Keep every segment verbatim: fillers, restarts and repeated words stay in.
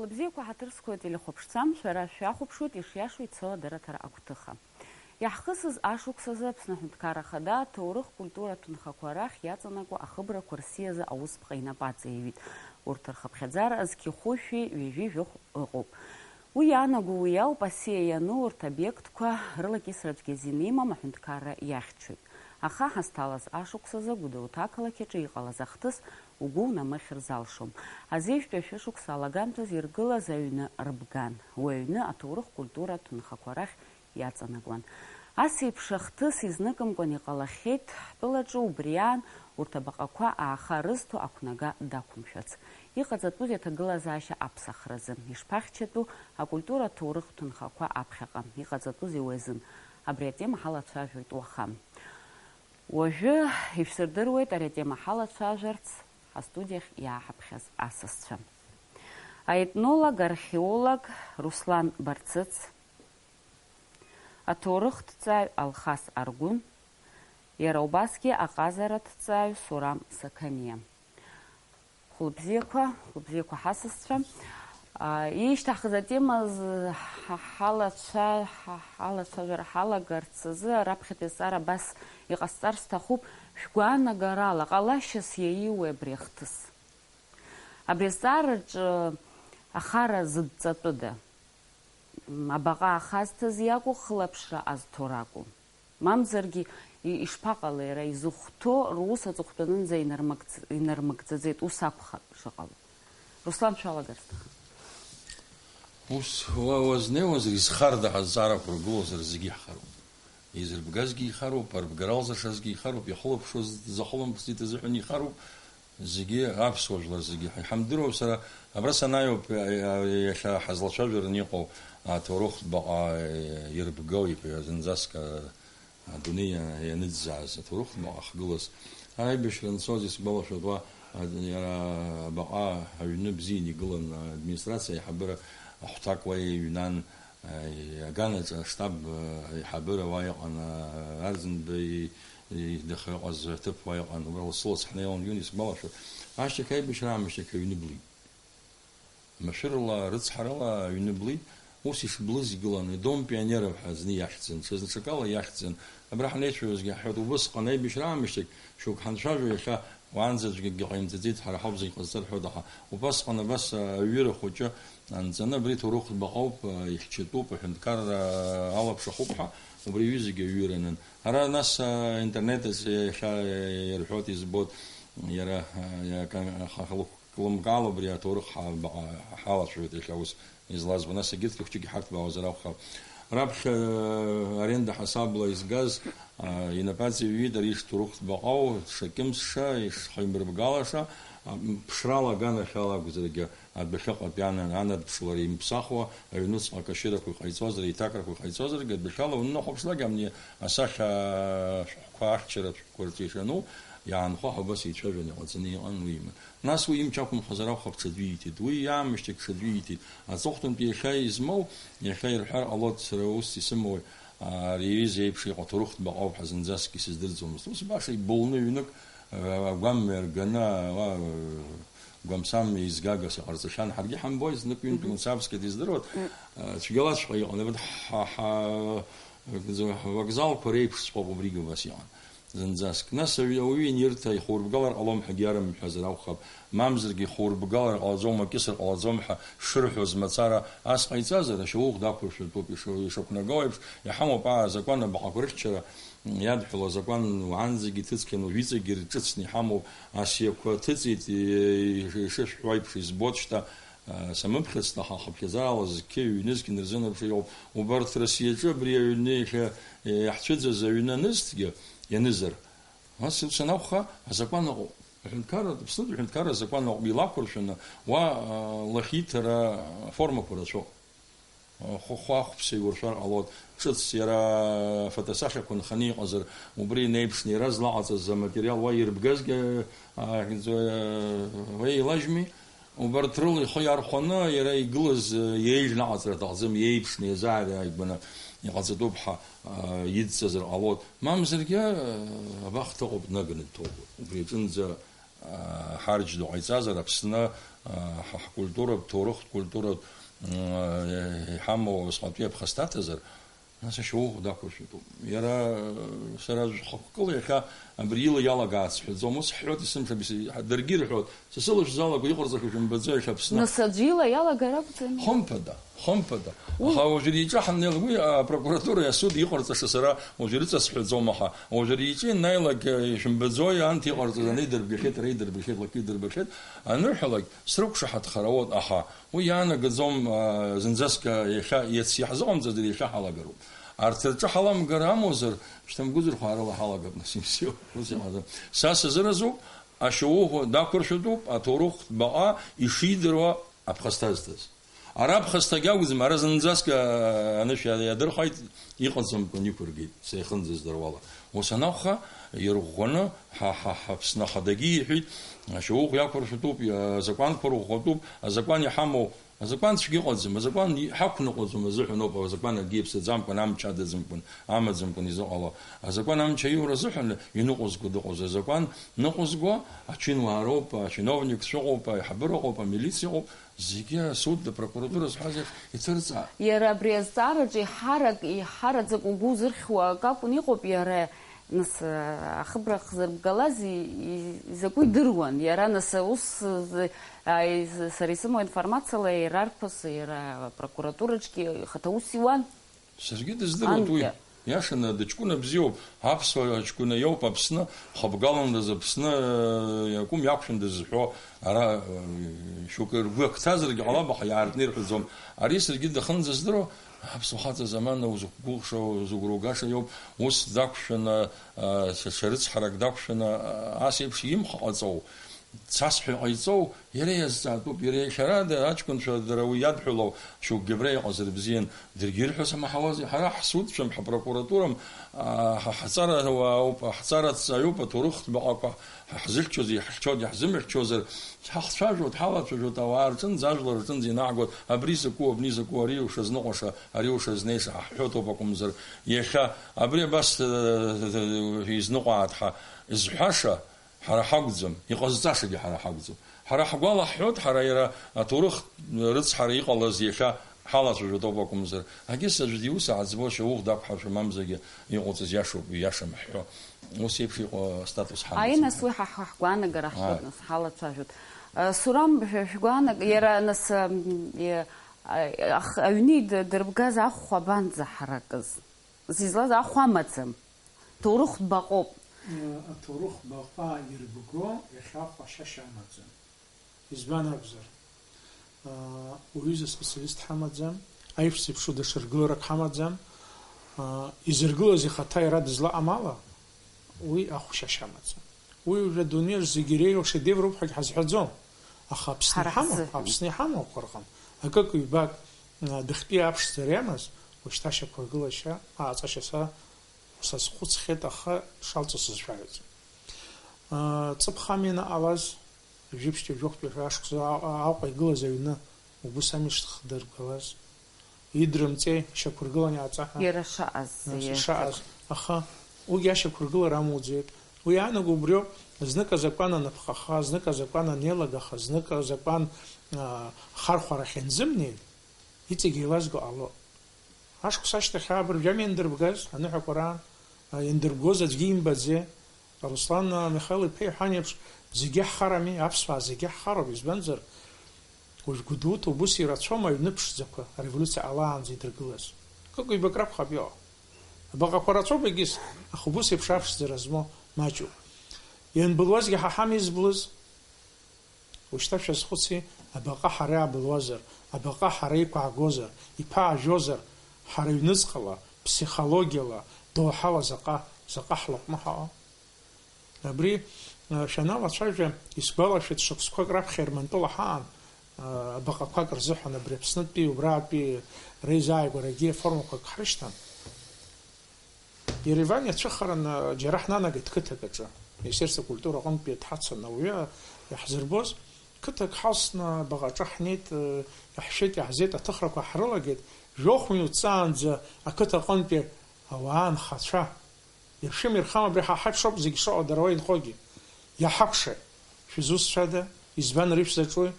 Лыбзиақәа ҳаҭыр зқәу ателехәаԥшцәа, шәара шәахәаԥшуеит ишиашоу ицо адырраҭара агәҭыха. Иаҳхысыз ашықәс азы Аԥсны Аҳәынҭқарра Ахада аҭоурых-культуратә ҭынхақәа рахь иаҵанакуа ахыбрақәа рсиазы аусԥҟа инапы аҵаиҩит. Урҭ рхыԥхьаӡара зқьи хәышәи ҩажәи жәохә ыҟоуп. Уи иаанаго уи ауп, асиа иану урҭ обиектқәа рылакьысра цәгьа азин имам аҳәынҭқарра иахьчоит. Аха ҳазҭалаз ашықәс азы Гәдоуҭа ақалақь аҿы иҟалаз ахҭыс угәы унамыхьыр залшом. Азеижәтәи ашәышықәса алагамҭазы иргылаз аҩны рбган. Уи аҩны аҭоурых-культура ҭынхақәа рахь иаҵанакуан. Ас еиԥш ахҭыс изныкымкәан иҟалахьеит ҳтәылаҿы, убри аан урҭ абаҟақәа ааха рызҭо ақәнага дақәымшәац. Иҟаҵатәузеи аҭагылазаашьа аԥсахразы? Ишԥахьчатәу акультура аҭоурых ҭынхақәа аԥхьаҟа? Иҟаҵатәузеи уи азын? Абри атема ҳалацәажәоит уаха. Уажәы ишәсырдыруеит ари атема ҳалацәажәарц ҳастудиахь иааҳаԥхьаз асасцәа. Аетнолог, археолог Руслан Барцыц, аҭоурыхҭҵааҩ Алхас Аргәын, иара убасгьы аҟазараҭҵааҩ Сурам Сақаниа. Хәлыбзиақәа, хәлыбзиақәа ҳасасцәа. А, ишьҭаҳхыз атема з-, ҳа-, ҳалацәа-, ҳа-, ҳалацәажәара ҳалагарц азы раԥхьатәи азҵаара абас иҟасҵар сҭахуп, шәгәаанагарала, ҟалашьас иаиуеи абри ахҭыс? Абри азҵаараҿы ахара зыдҵатәыда? М, абаҟа ахазҭаз иакәу, хылаԥшра азҭо ракәу? Мамзаргьы и-, ишԥаҟалеи, иара изыхәҭоу рус аҵыхәтәанынӡа инармыгӡ-, инармыгӡаӡеит, ус акәхап шыҟало. Руслан, шәалагар сҭахын. Ус уа уазнеиуазар, изхарда ҳәа азҵаарақәа ргылозар, зегьы иҳхароуп. Изырбгазгьы ихароуп, арбгара алзыршазгьы ихароуп, иахылаԥшуаз захылымԥсит азыҳәан ихароуп, зегьы аԥсуа жәлар зегьы иҳамдыруа сара абра санааиуп, иа-, иа-, иахьа ҳазлацәажәараны иҟоу аҭоурыхтә баҟа, э, ирбгоу, зынӡаск, э, адунеи иа-, ианыӡӡааз аҭоурыхтә баҟа ахгылаз. Аибашьра анцоз исгәалашәоит, уа, а, иара абаҟа аҩны бзианы игылан, администрациа аиҳабыра ахәҭак уа иҩнан, Аганаҿ аштаб аиҳабыра уа иҟан, Арӡынба и-, и-, дахьыҟаз аҭыԥ уа иҟан, уа лассы-ласс ҳнеиуан, Иуни, исгәалашәоит. Ашьҭахь аибашьра аамышьҭахь аҩны блит. Машәырла, рыцҳарала аҩны блит, ус ишблыз игылан, идом пионеров ҳәа зны иахьӡын, ҽазны ҽакала иахьӡын. Абра ҳанеицәажәозгьы иаҳҳәоит, убысҟан аибашьра аамышьҭахь шьоук ҳанцәажәо иахьа Уаанӡаҵәҟьагьы ҟаимҵаӡеит, ҳара ҳауп зегь ҟазҵар ҳәа, аха убасҟан абас аҩыра хәыҷы анҵаны, абри ҭоурыхтә баҟоуп, ихьчатәуп, аҳәынҭқарра алаԥш ахуп ҳәа, убри аҩызагьы аҩыра анын. Ара нас, а, интернет азы иахьа ирҳәоит, избоит, иара, а, иа-, ка-, ха-, ха-, лымкаала убри аҭоурых ҳа-, баҟа ҳалацәажәоит иахьа ус. Излазбо, нас егьырҭгьы хәҷык иҳарҭбаауазар акәхап. Раԥхьа, э, аренда ҳасабла изгаз, а, инапаҵаҩит ари ишҭоурыхтә баҟоу, дшакьымсша, ишхаимырбгалаша, а, м, ԥшрала аганахьала акәзаргьы, адәахьыҟатәи ана-, анадԥшлара имԥсахуа, аҩнуҵҟа акашьырақәа иҟаиҵозар, аиҭакрақәа иҟаиҵозаргьы, адәахьала уннахәаԥшлак, амни асахьа шәҟәқәа, ахьчаратә шәҟәқәа рҿы ишану, иаанхо ҳәа убас еицәажәаны иҟаҵаны иҟан уи иман. Нас уи имч ақәымхазар акәхап, ҽаӡәы ииҭеит. Уи иаамышьҭахь ҽаӡәы ииҭеит. Аҵыхәтәантәи иахьа измоу, иахьа ирҳәар ҟалоит, сара ус исымоуи, ари аҩыза еиԥш иҟоу аҭоурыхтә баҟа ауп ҳәа зынӡаскгьы сыздырӡомызт. Ус баша ибылны ҩнык, а, агәамҩа рганы, а, гәамсам еизгагас иҟарҵахьан. Ҳаргьы ҳамбои, знык ҩынтә Мгм. Мцабзгьы диздыруан, Мм. а, цәгьалаҵәҟьа иҟан. Абарҭ ҳа-, ҳа-, вокзалқәа реиԥшҵәҟьоуп убригьы убас иҟан. Зынӡаск. Нас ауаҩы, ауаҩы инирҭа ихурбгалар ҟалом ҳәагьы иарымҳәазар акәхап, мамзаргьы ихурбгалар ҟалаӡом, акьысыр ҟалаӡом ҳәа шырҳәоз мацара ас ҟаиҵазар, ашьаухә дақәыршәатәуп, ишо-, ишақәнаго еиԥш, иҳамоуп, аа, азакәан абаҟақәа рыхьчара, м, иадҳәалоу азакәан уаанӡагьы иҭыҵхьан, уажәыҵәҟьагьы рҿыцны иҳамоуп, асиақәа ҭыҵит, и-, ишышәҳәо еиԥш, избоит шьҭа, а, самыԥхьацт, аха хыԥхьаӡарала зқьи ҩнызқьи нырзынаԥшуа иҟоуп. Убарҭ Россиаҿы абри аҩны иахьа, иаҳцәыӡыз аҩны анызҭгьы, ианызар, Ас ус анакәха, азакәан ыҟоуп. Аҳәынҭқарра, Аԥснытәи аҳәынҭқарра азакәан ыҟоуп, илақәыршәаны, уа, а, лахьиҭара аформақәа рацәоуп. Хәы-, хәахәԥса иуршәар ҟалоит. Ҿыц иара афотосахьақәа нханы иҟазар, убри инаиԥшны иара злаҟаҵаз аматериал уа ирбгазгьы, а, уа еилажьми? Убарҭ рыла ихы иархәаны, иара игылаз, э, иеиӷьны аҟаҵара аҭахӡам, иеиԥшны, иазааигәаны иҟаҵатәуп ҳәа, э, идҵазар ҟалоит. Мамзаргьы, э, абахҭа ыҟоуп днаганы дҭоуп. Убри аҿынӡа, э, Ҳарџь ду ҟаиҵазар, Аԥсны, ҳа ҳкультуратә, ҭоурыхтә культуратә, иҳамоу усҟатәи аԥхасҭа аҭазар, нас ашьоуӷә дақәыршәатәуп. Иара, сара шәхықәкыла иахьа абри ила иалагааит сҳәаӡом, ус ҳҳәоит, исымшәан, даргьы ирҳәоит, са сылшәзаалақәа иҟарҵахьоу шәымбаӡои иахьа Аԥсны? Нас аӡә ила иалагар акәӡами? Хымԥада, хымԥада. Уи Аха уажәы иҿы ҳаннеилак, уи апрокуратуреи асуди иҟарҵаша сара уажәы ирыҵасҳәаӡом, аха уажәы иҿы ианнеилак, ишәымбаӡои, анҭ иҟарҵаз анеидырбгахьеит, ара идырбахьеит, лакы идырбахьеит анырҳәалак, срықәшаҳаҭхар ауеит, аха уи иаанагаӡом, а, зынӡаск, а, иахьа, иац иаҳзыҟамҵазар, иахьа ҳалагароуп. Арҭ рҿы ҳаламгар амуазар, шьҭамгәыӡырхәаарыла ҳалагап, нас имсиоу, ус иҟаӡам. Са сазыразуп, ашьоуӷә дақәыршәатәуп, аҭоурыхтә баҟа ишидыруа аԥхасҭа зҭаз. Ара аԥхасҭагьы акәӡам, ара зынӡаск, а, анышә иа-, иадырхәеит, иҟаӡамкәан иқәыргеит, сеихынӡаздыруала. Ус анакәха, ирӷәӷәаны, ҳа, ҳа, ҳАԥсны Ахадагьы иҳәеит, ашьоуӷә иақәыршәатәуп, иа-, азакәанқәа рӷәӷәатәуп, азакәан иҳамоу, азакәан цәгьа ыҟаӡам, азакәан и-, ҳақәныҟәаӡом азыҳәан ауп, азакәан акгьы иаԥсаӡамкәан, амч адаӡамкәан, амаӡамкәан изыҟало. Азакәан амч аиура азыҳәан иныҟәызго дыҟоузеи? Азакәан ныҟәызго ачинуаа роуп, ачиновникцәа ыҟоуп, аиҳабыра ыҟоуп, амилициа ыҟоуп, Зегьы асуд, апрокуратура зҳәаз еиԥш иҭырҵаа. Иара абри азҵаараҿы еиҳарак, еиҳараӡак угәы узырхьуа акы акәын иҟоуп, иара, нас, ахыбра хзырбгалаз и-, и-, изакәу идыруан. Иара, нас, ус, а, из-, сара исымоу информациала иара арԥыс, иара апрокуратураҿгьы ихаҭа ус иуан. Саргьы дыздыруеит уи. Анкьа. Иашаны, дыҷкәына бзиоуп. Аԥсуа ҷкәына иоуп Аԥсны, хыбгаландаз Аԥсны, э, иакәым иақәшәандаз зҳәо, ара, э, шьоукы ргәы акцазаргьы ҟалап, аха иаартны ирҳәаӡом. Ари саргьы дахынӡаздыруа, аԥсуа хаҵа замана узықәгәыӷша, узыгәра угаша иоуп. Ус дақәшәаны, э, ҽа-, ҽа рыцҳарак дақәшәаны, э, ас еиԥш имх ҟаҵоу, цасҳәа иҟаиҵоу, Иара иазҵаатәуп, иара иахьарада аҷкәынцәа дара уи иадҳәалоу шьоукгьы абра иҟазар бзиан, даргьы ирҳәо самаҳауазеи, ҳара ҳсудцәам, ҳапрокуратурам, а, ҳа-, ҳаҵарауаауп, ҳҵараҭҵааҩуп, аҭоурыхтә баҟақәа ҳа-, ҳзыхьчозеи, иаҳхьчоит, иаҳзымыхьчозар, ҳахцәажәоит, ҳалацәажәоит, ауаа рҿынӡа, ажәлар рҿынӡа ианаҳгоит, абри изакәу, абни изакәу, ари ушазныҟәаша, ари ушазнеиша ҳҳәоит ауп акәымзар, иахьа абри абас, э, изныҟәааит ҳәа зҳәаша, Ҳара ҳакәӡам, иҟазҵашагьы ҳара ҳакәӡам. Ҳара ҳгәалаҳҳәоит, ҳара иара аҭоурых рыцҳара иҟалаз иахьа ҳалацәажәоит ауп акәымзар, агьыс аӡә диус ааӡбо, шьоуӷә дақәҳаршәа мамзаргьы иҟауҵаз иашоуп, иашам ҳҳәо. Ус еиԥш иҟоу астатус ҳамаӡам. Аиас уи ҳа, ҳа ҳгәаанагара ҳҳәоит, Ааи. Нас, ҳалацәажәоит. Э, Сурам, шәа-, шәгәаанаг-, иара, нас, м, э, ах-, аҩны ид-, дырбгаз ахәхәа абанӡа ҳаракыз? Зизлаз ахә амаӡам. Ҭоурыхтә баҟоуп. Аҭоурых баҟа ирбго иахьа ахәашьашьа амаӡам. Избан акәзар, уаҩыза специалист ҳамаӡам, аиԥш зеиԥшу даҽа ргыларак ҳамаӡам, изыргылаз ихаҭа иара дызлаҟам ала, уи ахәшьашьа амаӡам. Уи уажәы адунеи аҿы зегьы иреиӷьу шедевруп ҳәагьы ҳазҳәаӡом. Аха Аԥсны Ҳара иҳамоу, ҳзыҳәан. Аԥсны иҳамоу ақәырӷан. Акык-ҩбак, а, дыхтәи аԥшӡара иамаз, уажәшьҭа ашьақәыргылашьа, ааҵашьа са сазхәыцхьеит, аха шалҵуа сызшәаҳәаӡом. А, ҵыԥх ами ианаҟалаз, жәиԥшьтәи жәохәтәи ашықәса а-, а-, Аҟәа игылаз аҩны, убыс ами ишдырбгалаз. Идрымҵеи, ишьақәыргылан иааҵаҳәа. Иара шаҟаз, Нас иара ишаҟаз. Аха уигьы ашьақәыргылара амуӡеит. Уи иаанаго убриоуп, знык азакәан анапҟаха, знык азакәан анеилагаха, знык азакәан, аа, ахархәарахь ианзымнеи, иҵегь еилазго ҟалоит. Ашықәс ашьҭахь абыржәы ами иандырбгаз, аныҳәақәа раан, аа, иандырбгоз аӡәгьы имбаӡеи. Руслан, аа, Михаил иԥа иҳәан еиԥш, зегьы ҳхарами, аԥсуаа зегьы ҳхароуп, избанзар, Уажә Гәдоуҭа убыс ирацәоума аҩны ԥшӡақәа ареволиуциа ҟалаанӡа идыргылаз? Кык-ҩбак ракәхап иҟоу. Абаҟақәа рацәоуп егьыс, аха убыс еиԥш аԥшӡара змоу маҷуп. Ианбылуазгьы ҳа ҳами изблыз. Ушьҭа шәазхәыци, абаҟа ҳара иаабылуазар, абаҟа ҳара иқәаагозар, иԥаажәозар, ҳара ҩныҵҟала, ԥсихологиала, доуҳала заҟа, заҟа ҳлаҟәны ҳаҟоу? Абри, а, шәаналацәажәа, исгәалашәеит, шықәсқәак раԥхьа Ермантәыла ҳаан, а, абаҟақәак рзыҳәан абри Аԥснытәи убратәи реизааигәарагьы формақәак ҳрышьҭан. Ереван иацәыхараны џьара ҳнанагеит қыҭак аҿы. Министерство культуры аҟынтәи дҳацын ауаҩы иаҳзырбоз, қыҭак ҳалсны абаҟаҿы ҳнеит, а, иаҳшәеит, иаҳзеит, аҭыхрақәа ҳрылагеит, жәохә минуҭ ҵаанӡа ақыҭа аҟынтәи ауаа анхацәа. Иаԥшәым ирхам абри ҳа ҳаиԥшоуп зегь шыҟоу дара уа инхогьы. Иаҳакәшеит. Шәызусҭцәада? Избан ари шәзаҿуи?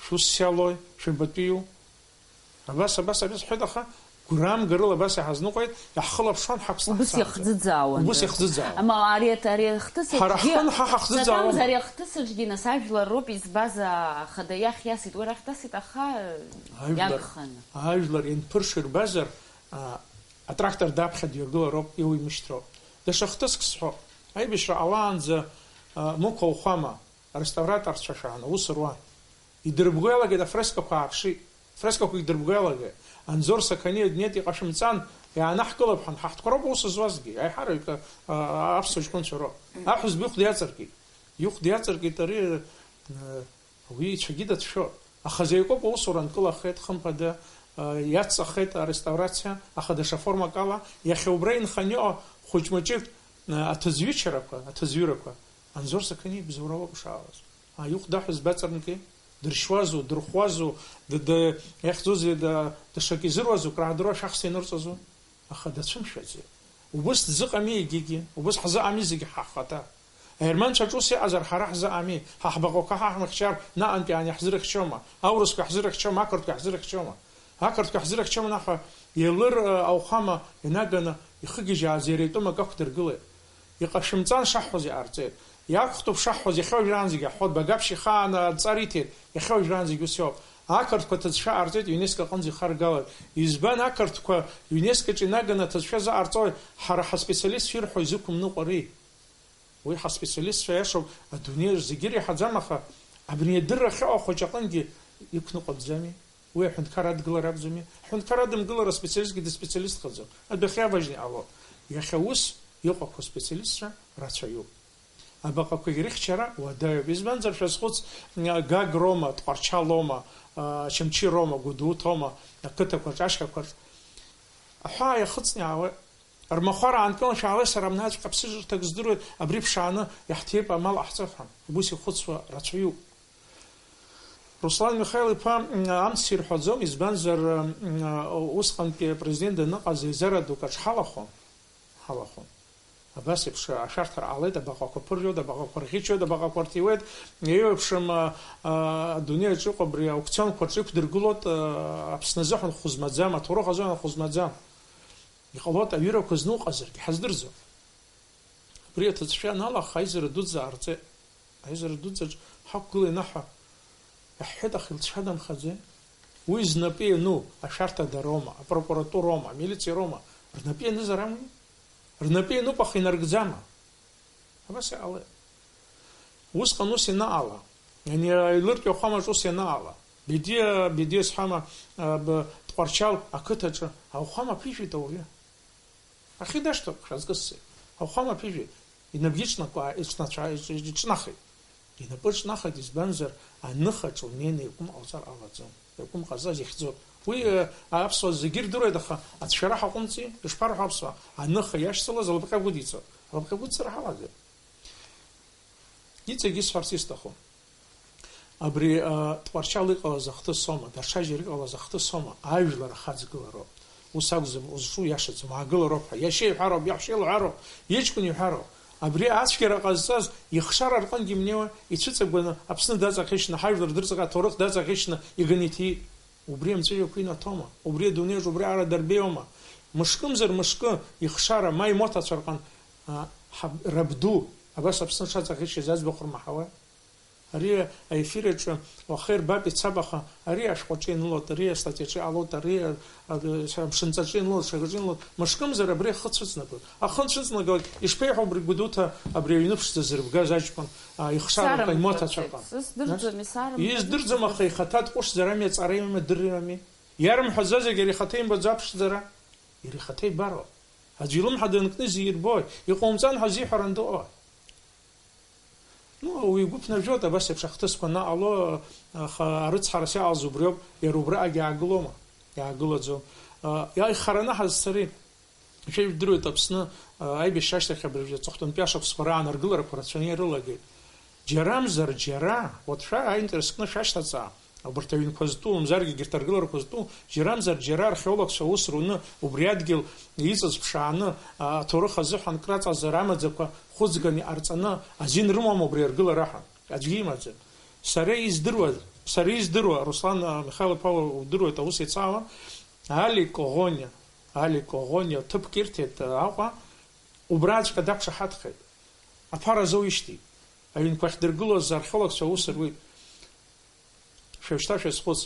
Шәусс иалои? Шәабатәиу? Абас, абас, абас ҳҳәеит, аха гәрамгарыла абас иҳазныҟәеит, иаҳхылаԥшуан ҳаԥсны Убыс ҳцаанӡа. Иахӡыӡаауан. Убыс иахӡыӡаауан. Ма ари, ари ахҭыс Ҳара аҿгьы ҳҟын ҳа ҳахӡыӡаауан. Сатанзар иахҭыс аҿгьы, нас, ажәлар роуп избаз, а, ахада иахь иасит, уи рахь дасит, аха, Ажәлар, иагханы. Ажәлар ианԥыршо ирбазар, а, атрактор даԥхьа дҩагылароуп, иуимышьҭроуп. Даҽа хҭыск сҳәо, аибашьра ҟалаанӡа, а, Мықә Аухәама, ареставраторцәа шәаан аус руан. Идырбго иалагеит, афрескақәа ааԥшит. Афрескақәа идырбго иалагеит. Анзор Сақаниа днеит, иҟашәымҵан, иаанаҳкылап ҳәа, ҳахәҭқәа роуп аус зуазгьы, аиҳараҩык, а, аԥсуа ҷкәынцәа роуп. Аҳәызба ихә диаҵаркит. Ихә диаҵаркит ари, а, уи ицәагьы дацәшәо. Аха зеикоуп аусура нкылахеит, хымԥада, а, иацҵахеит ареставрациа, аха даҽа формак ала, иахьа убра инханы иҟоу хәыҷ-мыҷык, а, аҭыӡҩычарақәа, аҭыӡҩырақәа, Анзор Сақаниа ибзоуралоуп ишаауаз. Аиух даҳәыз баҵарнки? Дыршьуазу, дырхуазу, д-, д-, иахьӡузеи, д-, даҽак изыруазу, краадыруа шәахса инырҵозу? Аха дацәымшәаӡеит. Убыс дзыҟами егьигьы, убыс ҳзыҟами зегьы ҳахаҭа. Аерманцәа ҿус иҟазар, ҳара ҳзыҟами, ҳа ҳбаҟақәа ҳа ҳмыхьчар, наҟынтәи ан иаҳзырыхьчома, аурысқәа иаҳзырыхьчома, ақырҭқәа иаҳзырыхьчома? Ақырҭқәа иаҳзырыхьчома, наҟ Елыр, э, ауахәама инаганы ихыгьежьааз иара итәы акы ақәдыргылеит. Иҟашәымҵан шаҳҳәоз иҟарҵеит. Иақәхтәуп шаҳҳәоз, иахьа уажәраанӡагьы иаҳҳәоит, Багаԥшь ихаан адҵа риҭеит, иахьа уажәраанӡагь ус иоуп. Ақырҭқәа аҭыӡшәа ҟарҵеит, ЮНЕСКО аҟынӡа ихаргалеит. Избан ақырҭқәа ЮНЕСКО-ҿы инаганы аҭыӡшәа заҟарҵои? Ҳара ҳаспециалистцәа ирҳәо изықәымныҟәари? Уи ҳаспециалистцәа иашоуп, адунеи зегьы иреиҳаӡам, аха абни адырра ахьыҟоу ахәыҷ аҟынгьы иқәныҟәатәӡами? Уи аҳәынҭқар адгылара акәӡами? Аҳәынҭқар адымгылара аспециалистгьы дыспециалистхаӡом. Адәахьы аважьны иҟало. Иахьа ус иҟақәоу специалистцәа рацәаҩуп. Абаҟақәагь рыхьчара уадаҩуп. Избанзар, шәазхәыц, Гаг роума, Тҟәарчал оума, Очамчы роума, Гәдоуҭа оума, ақыҭақәа рҿы, ашьхақәа рҿы. Аҳәаа иахыҵны иаауеит. Рмахәар аанкылан шәаалеи сара амнаҵәҟьа ԥсыжырҭак здыруеит, абри ԥшааны иаҳҭип амал ҟаҳҵап ҳәа. Убыс ихәыцуа рацәаҩуп. Руслан Михаил-иԥа, м, амц ирҳәаӡом, избанзар, м, усҟантәи апрезидент даныҟаз еизара дук аҿы ҳалахәын, ҳалахәын. Абас еиԥш ашәарҭара ҟалеит, абаҟақәа ԥыржәоит, абаҟақәа рӷьычоит, абаҟақәа рҭиуеит, еиуеиԥшым, а, а, адунеи аҿы иҟоу абри аукционқәа рҿы иқәдыргылоит, а, Аԥсны азыҳәан хәы змаӡам, аҭоурых азыҳәан хәы змаӡам. Иҟалоит, аҩырақәа зны уҟазаргьы, ҳаздырӡом. Абри аҭыӡшәа аналаха, аизара дуӡӡа ҟарҵеит. Аизара дуӡӡаҿ ҳақәгылеит наҳәа. Иаҳҳәеит, аха илцәадамхаӡеи? Уи знапы иану ашәарҭадароума, апрокуратуроума, амилициароума? Рнапы ианызар амуи? Рнапы иануп, аха инаркӡама? Абас иҟалеит. Усҟан ус ианаала, ани аилыртәи ауахәамаҿ ус ианаала, Бедиа, Бедиа зҳәама, а, б-, Тҟәарчал ақыҭаҿы ауахәама ԥижәеит ауаҩы. Ахьы дашьҭоуп, шәазкыссеит. Ауахәама ԥижәеит. Инапгьы ҿнакуа-, иҿнацәа-, иҿ-, иҿнахит. Инапы ҿнахит, избанзар, аныхаҿ унеины иакәым ҟауҵар ҟалаӡом. Иакәым ҟазҵаз ихьӡоит. Уи, э, аԥсуаа зегьы ирдыруеит, аха ацәшәара ҳаҟәымҵи, ишԥарҳәо аԥсуаа? Аныха иашьцылаз алапҟьа гәыдиҵоит. Алапҟьа гәыдҵара ҳалагеит. Иҵегь исҳәарц исҭаху. Абри, а, Тҟәарчал иҟалаз ахҭыс аума, даҽа џьара иҟалаз ахҭыс аума, ажәлар ахаҵгылароуп. Ус акәӡам, узҿу иашаӡам, аагылароуп ҳәа. Иашьа иҳәароуп, иаҳәшьа илҳәароуп, иҷкәын иҳәароуп. Абри ацәгьара ҟазҵаз ихшара рҟынгьы имнеиуа, ицәыҵагәаны Аԥсны даҵаӷьычны, ҳажәлар дырҵаҟьа аҭоурых даҵаӷьычны иганы иҭиит. Убри амҵәыжәҩақәа инаҭома? Убри адунеиаҿ убри аҟара дарбеиома? Мышкымзар мышкы ихшара, ма имоҭацәа рҟын, а, ҳаб-, рабду, абас Аԥсны дшаҵаӷьычыз аӡбахә рмаҳауеи? Ари аефир аҿы уаха ирбап, ицап, аха ари ашәҟәаҿы ианылоит, ари астатиаҿы иҟалоит, ари, а, а, амшынҵаҿы ианылоит, ҽакаҿы ианылоит. Мышкымзар абри ахы цәыҵнагоит. Ахы анцәыҵнагалак, ишԥеиҳәо абри Гәдоуҭа, абри аҩны ԥшӡа зырбгаз аҷкәын, а, ихшара Сарымҳәацәеит, аҟаимоҭацәа рҟны? Сыздырӡом, исарымҳәац. Издырӡом, аха ихаҭа дҟәышӡарами, аҵара имами, дырҩами? Иарымҳәаӡазаргьы иара ихаҭа имбаӡо аԥшӡара? Иара ихаҭа ибароуп. Аӡәы илымҳа данкны изирбои? Иҟоумҵан ҳәа азиҳәаран дыҟои? Ну, уи игәы ԥнажәоит, абас еиԥш ахҭысқәа анаҟало, аха арыцҳарас иҟалаз убриоуп, иара убраҟагь иаагылома? Иаагылаӡом. А, иа-, ихараны ҳазцари? Шәа ижәдыруеит, Аԥсны, а, аибашьра ашьҭахь абыржәы аҵыхәтәантәи ашықәсқәа раан аргыларақәа рацәаны ирылагеит. Џьарамзар џьара, уаҭ шәа аинтерес кны шәашьҭаҵаа, убарҭ аҩнқәа зтәу, мамзаргьы егьырҭ аргыларақәа зтәу, џьарамзар џьара археологцәа аус руны, убри адгьыл иҵаз ԥшааны, а, аҭоурых азыҳәан краҵазар амаӡақәа хәыӡганы иҟарҵаны азин рымоума убри аргылара ҳәа? Аӡәгьы имаӡам. Сара издыруа, сара издыруа, Руслан, а, Михаил-иԥа удыруеит, аус еицаауа, Али Коӷониа, Али Коӷониа ҭыԥк ирҭеит, а, Аҟәа, убраҵәҟьа дақәшаҳаҭхеит. Аԥара азоуижьҭеи, аҩнқәа ахьдыргылоз археологцәа аус руеит. Шәа шьҭа шәазхәыц,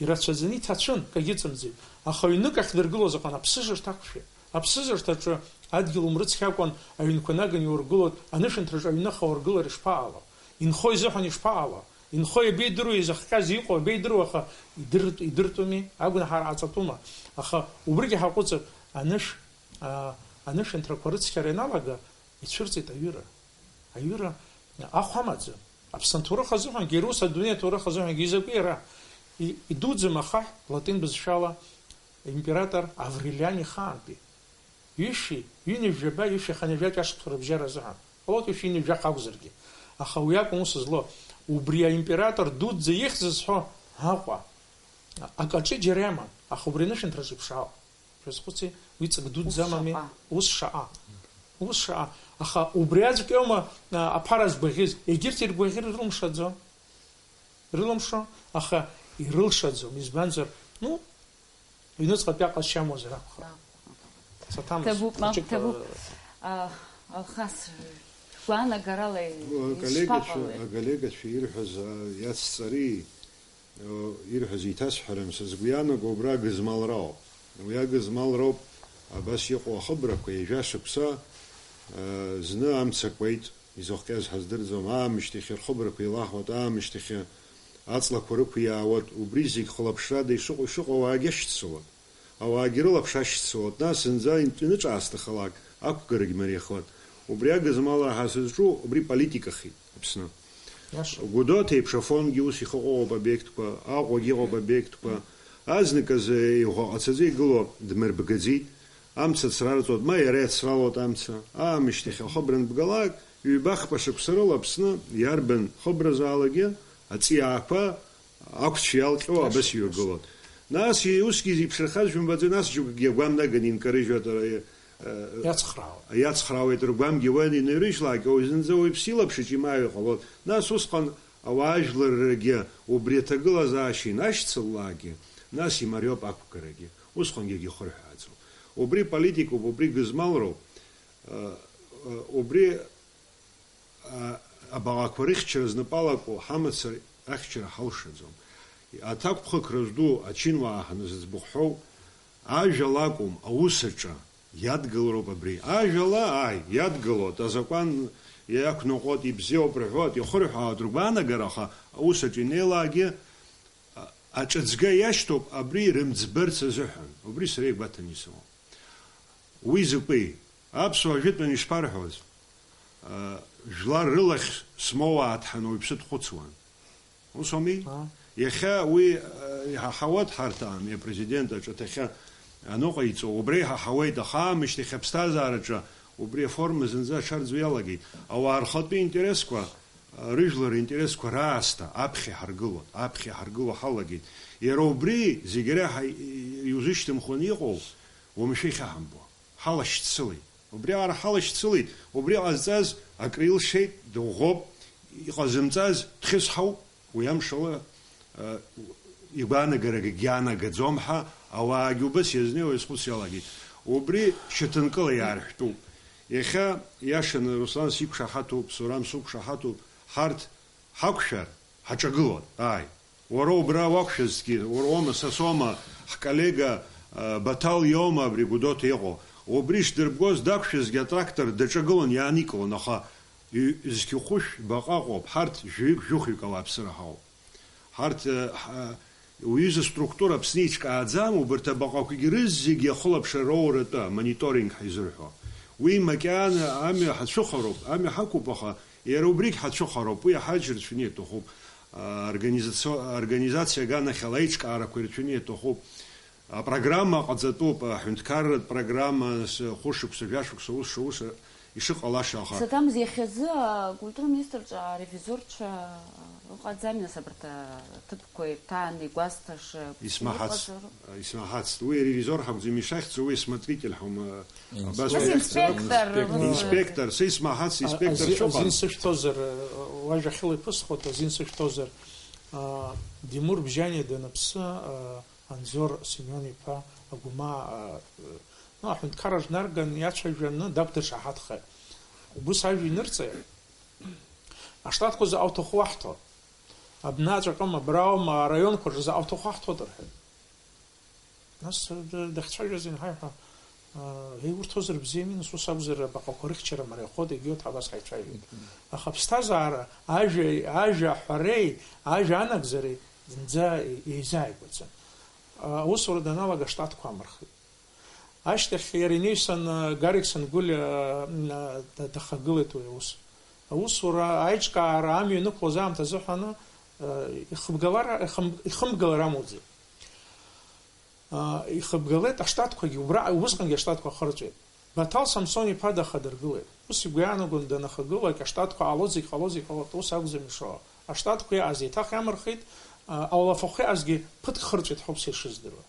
ирацәаӡаны иҭацәын, кагьыҵымӡеит, аха ҩнык ахьдыргылоз аҟан аԥсыжырҭа ақәшәеит. Аԥсыжырҭаҿы адгьыл умрыцқьакәан аҩнқәа наган иургылоит, анышәынҭраҿы аҩныҟа ургылар ишԥаҟало? Инхо изыҳәан ишԥаҟало? Инхо иабеидыруа, изыхҟьаз иҟоу абеидыруа, аха идырт-, идыртәуми, агәнаҳара ҟаҵатәума? Аха убригьы ҳаҟәыҵып, анышә, аа, анышәынҭрақәа рыцқьара ианалага, ицәырҵит аҩыра. Аҩыра ахә амаӡам. Аԥсны аҭоурых азыҳәангьы, ирус адунеи аҭоурых азыҳәангьы изакәи иара? И-, идуӡӡам ахаҳә латин бызшәала император Аврелиан ихаантәи. Ҩышәи, ҩынҩажәаба, ҩышәи хынҩажәа ашықәсқәа рыбжьара азыҳәан. Ҟалоит ҩышәи ҩынҩажәа акәзаргьы. Аха уи акәым ус злоу. Убри аимператор дуӡӡа ихьӡ зҳәо Аҟәа. Акаҿы џьара иаман, аха убри анышәынҭраҿы иԥшаауп. Шәазхәыци, уи ҵак дуӡӡа Ус амами? шаҟа. Ус шаҟа. Ус шаҟа. Аха убри аӡәк иоума, а, аԥара згәаӷьыз? Егьырҭ иргәаӷьыр рылымшаӡо. Рылымшо, аха ирылшаӡом. Избанзар, ну, ҩныҵҟатәи аҟазшьа амуазар акәхап. Саҭамыз, Ҭабуп, мап, хәыҷык, ҭабуп. а, А, Алхас, гәаанагарала Аколлегацәа, ишԥаҟалеи? Аколлегацәа ирҳәаз, а, иацҵари? Ирҳәаз еиҭасҳәарым, са сгәы иаанаго убра агызмалрауп. Уи агызмалроуп абас иҟоу ахыбрақәа, ҩажәа шықәса, зны амца акуеит, изыхҟьаз ҳаздырӡом, аамышьҭахь рхыбрақәа еилаҳауеит, аамышьҭахь аҵлақәа рықәиаауеит, убри зегь хылаԥшрада ишыҟоу, ишыҟоу ауаагьы ашьцылоит. Ауаагьы рылаԥш ашьцылоит, нас зынӡа иныҿаасҭахалак ақәгарагь мариахоит. Убри агызмалра ҳәа сызҿу, убри политикахеит Аԥсны. Иаша. Гәдоуҭа еиԥш Афонгьы ус ихаҟоуп обиектқәа, Аҟәагьы иҟоуп обиектқәа. Азныказы иӷәӷәа ҟацаӡа игылоу дмырбгаӡеит, амца ацрарҵоит, ма иара иацралоит амца. Аамышьҭахь ахыбра анбгалак, ҩба-хԥа шықәса рыла Аԥсны иарбан хыбразаалакгьы аҵиаақәа ақәцә иалҟьо абас иҩагылан. Нас, и-, усгьы иԥшрахаз шәымбаӡои, нас џьоукгьы агәам наганы инкарыжьуеит, ара, э, Иацхраауеит. Иацхраауеит, ргәамгьы уа инырыжьлак, уи зынӡа уаҩԥс илаԥш иҿимааҩ ҟалон. Нас усҟан ауаажәларрагьы убри аҭагылазаашьа инашьцыллакгьы, нас имариоуп ақәгарагьы. Усҟангьы егьихырҳәааӡом. Убри политикоуп, убри гызмалроуп, э, э, убри А, абаҟақәа рыхьчара знапы алаку ҳамацара ахьчара ҳалшаӡом. Аҭакԥхықәра зду ачынуаа ҳаназыӡбахә ҳәоу, ажәала акәым, аус аҿы иадгылароуп абри. Ажәала, ааи, иадгылоит, азакәан иақәнаҟәоит, ибзиоуп рҳәоит, ихырҳәаауеит ргәаанагара, аха аус аҿы инеилаагьы, а, аҿыҵга иашьҭоуп абри рымӡбарц азыҳәан. Убри сара игәаҭаны исымоуп. Уи закәи? Аԥсуаа жәытәан ишԥарҳәоз? Э, жәлар рылахь смоуааит ҳәа уаҩԥсы дхәыцуан. Ус ауми? Аа. Иахьа уи, э, иҳаҳауеит ҳарҭ аами апрезидент аҿы аҭахьа аныҟаиҵо, убра иҳаҳауеит, аха аамышьҭахь аԥсҭазаараҿы убри аформа зынӡа аҽарӡуа иалагеит. Ауаа рхатәы интересқәа, э, рыжәлар ринтересқәа раасҭа аԥхьа иҳаргылоит, аԥхьа иҳаргыло ҳалагеит. Иара убри зегь реиҳа иузышьҭымхуан иҟоу, уамашәа ихьаҳамбо. Ҳалашьцылеит. Убриаҟара ҳалашьцылеит. Убри ҟазҵаз акры илшеит, дыӷәӷәоуп, иҟазымҵаз дхьысҳауп. Уи амшала, а, игәаанагарагьы иаанагаӡом ҳәа, ауаагьы убас иазнеиуа изхәыц иалагеит. Убри шьаҭанкыла иаарҳәтәуп. Иахьа, иашаны, Руслан сиқәшаҳаҭуп, Сурам суқәшаҳаҭуп, ҳарҭ ҳақәшәар, ҳаҿагылон, ааи. Уара убра уақәшәазҭгьы, уара уоума, са соума, ҳколлега, а, Баҭал иоума абри Гәдоуҭа иҟоу? Убри шдырбгоз дақәшәазгьы атрактор даҿагылон, иааникылон, аха ҩ-, зқьы хәышә баҟа ыҟоуп, ҳарҭ жәаҩык-жәохәҩык ауааԥсыра ҳауп. Ҳарҭ, а, ҳа-, уҩыза структура Аԥсны иҿкааӡам, убарҭ абаҟақәагьы рызегьы ахылаԥшра роуратәы, амониторинг ҳаизырҳәо. Уи макьана амҩа ҳацәыхароуп, амҩа ҳақәуп, аха иара убригь ҳацәыхароуп, уи иҳаџьырцәаны иаҭахуп. Организацио-, организациа аганахьала аиҿкаарақәа ирацәаны иаҭахуп. Апрограмма ҟаҵатәуп, аҳәынҭқарратә программа, с-, хәышықәса, жәашықәса, ус, ус, ишыҟалаша, аха Саҭамыз, иахьазы акультура министрҿы аревизорцәа ыҟаӡами, нас, абарҭ аҭыԥқәа ирҭааны игәазҭаша ԥсны Исмаҳац, ыҟазар? Исмаҳацт. Уи аревизор ҳакәӡам ишахьӡу, уи смотритель ҳәа, абас Нас уи инспектор, инспектор, ус. Инспектор, са исмаҳац, А, инспектор ази-, шыҟам. Азин сышәҭозар, уажәахьыла иԥысхуеит, азин сышәҭозар, а, Димур Бжьаниа даныԥсы, а, Анзор Семион-иԥа Агәмаа, а, ну, аҳәынҭқарра днарган иацәажәаны дақәдыршаҳаҭхеит. Убыс ажәа инырҵеит. Аштатқәа заҟа уҭаху уаҳҭо. Абнаҵәҟьоума, абраума, араионқәа рҿы заҟа уҭаху ҳҭоит рҳәеит. Нас, д-, дахьцәажәаз инҳаиҳәа, а, еи, урҭ озар бзиами, нас ус акәзар, абаҟақәа рыхьчара мариахоит, егьиуҭ абас ҳаицәажәеит. Аха аԥсҭазаара, ажәа, ажәа аҳәареи, ажәа анагӡареи зынӡа еизааигәаӡам. А, аусура даналага, аштатқәа амырхит. Ашьҭахь иара инаҩсан, а, Гарик Сангәылиа, а, да-, дахагылеит уи аус. Аусура аиҿкаара амҩа ианықәлоз аамҭазы ҳәаны, а, ихыбгалар-, ихым-, ихымгалар амуӡеит. А, ихыбгалеит аштатқәагьы, убра, убысҟангьы аштатқәа хырҵәеит. Баҭал Самсон-иԥа дахадыргылеит. Ус игәы иаанагон данахагылак, аштатқәа ҟалоит, зегь ҟалоит, зегь ҟалоит, ус акәӡам ишыҟоу. Аштатқәа иааз еиҭах иамырхит, а, алафахә иаазгьы ԥыҭк хырҵәеит ҳәа ауп са ишыздыруа.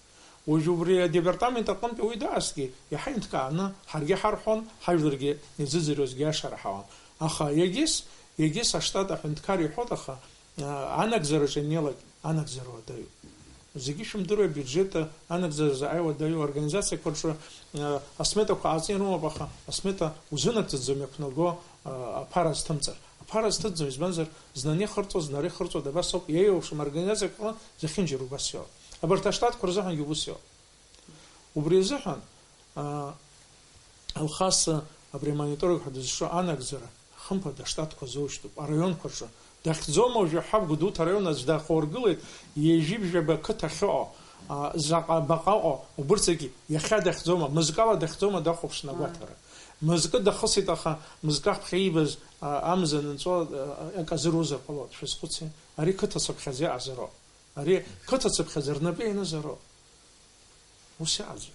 Уажә убри адепартамент аҟынтәи уи даасгьы иаҳа инҭкааны ҳаргьы ҳарҳәон, ҳажәларгьы иӡыӡырҩуазгьы ашара ҳауан. Аха егьыс, егьыс аштат аҳәынҭқар иҳәоит, аха, а, анагӡараҿы ианнеилак, анагӡара уадаҩуп. Зегьы шәымдыруеи, абиуџьет анагӡара заҟа иуадаҩу, организациақәа рҿы, а, асметақәа ҟаҵаны ирымоуп, аха асмета узынагӡаӡом иақәнаго, а, аԥара зҭымҵар. Аԥара зҭыҵӡом, избанзар, знаны ихырҵәо, знара ихырҵәо, абас ауп, иеиуеиԥшым организациақәа зехьынџьара убас иоуп. Абарҭ аштатқәа рзыҳәангьы убас иоуп. Убри азыҳәан, а, Алхас абри амониторинг ҳәа дызҿу анагӡара, хымԥада, аштатқәа зоушьҭоуп, араионқәа рҿы. Дахьӡома уажәы ҳаб Гәдоуҭа араион аӡә дахоргылеит, ҩажәи жәаба қыҭа ахьыҟоу, а, заҟа баҟа ыҟоу, убырҭ зегьы, иахьа дахьӡома, мызкала дахьӡома дахәаԥшны агәаҭара. Мызкы дахысит, аха мызкы аԥхьа иибаз, а, амза анынҵәо, а, акы азыруазар ҟалоит, шәазхәыци, ари қыҭа цыԥхьаӡа иҟазароуп. Ари қыҭа цыԥхьаӡа рнапы ианызароуп. Ус иҟаӡам.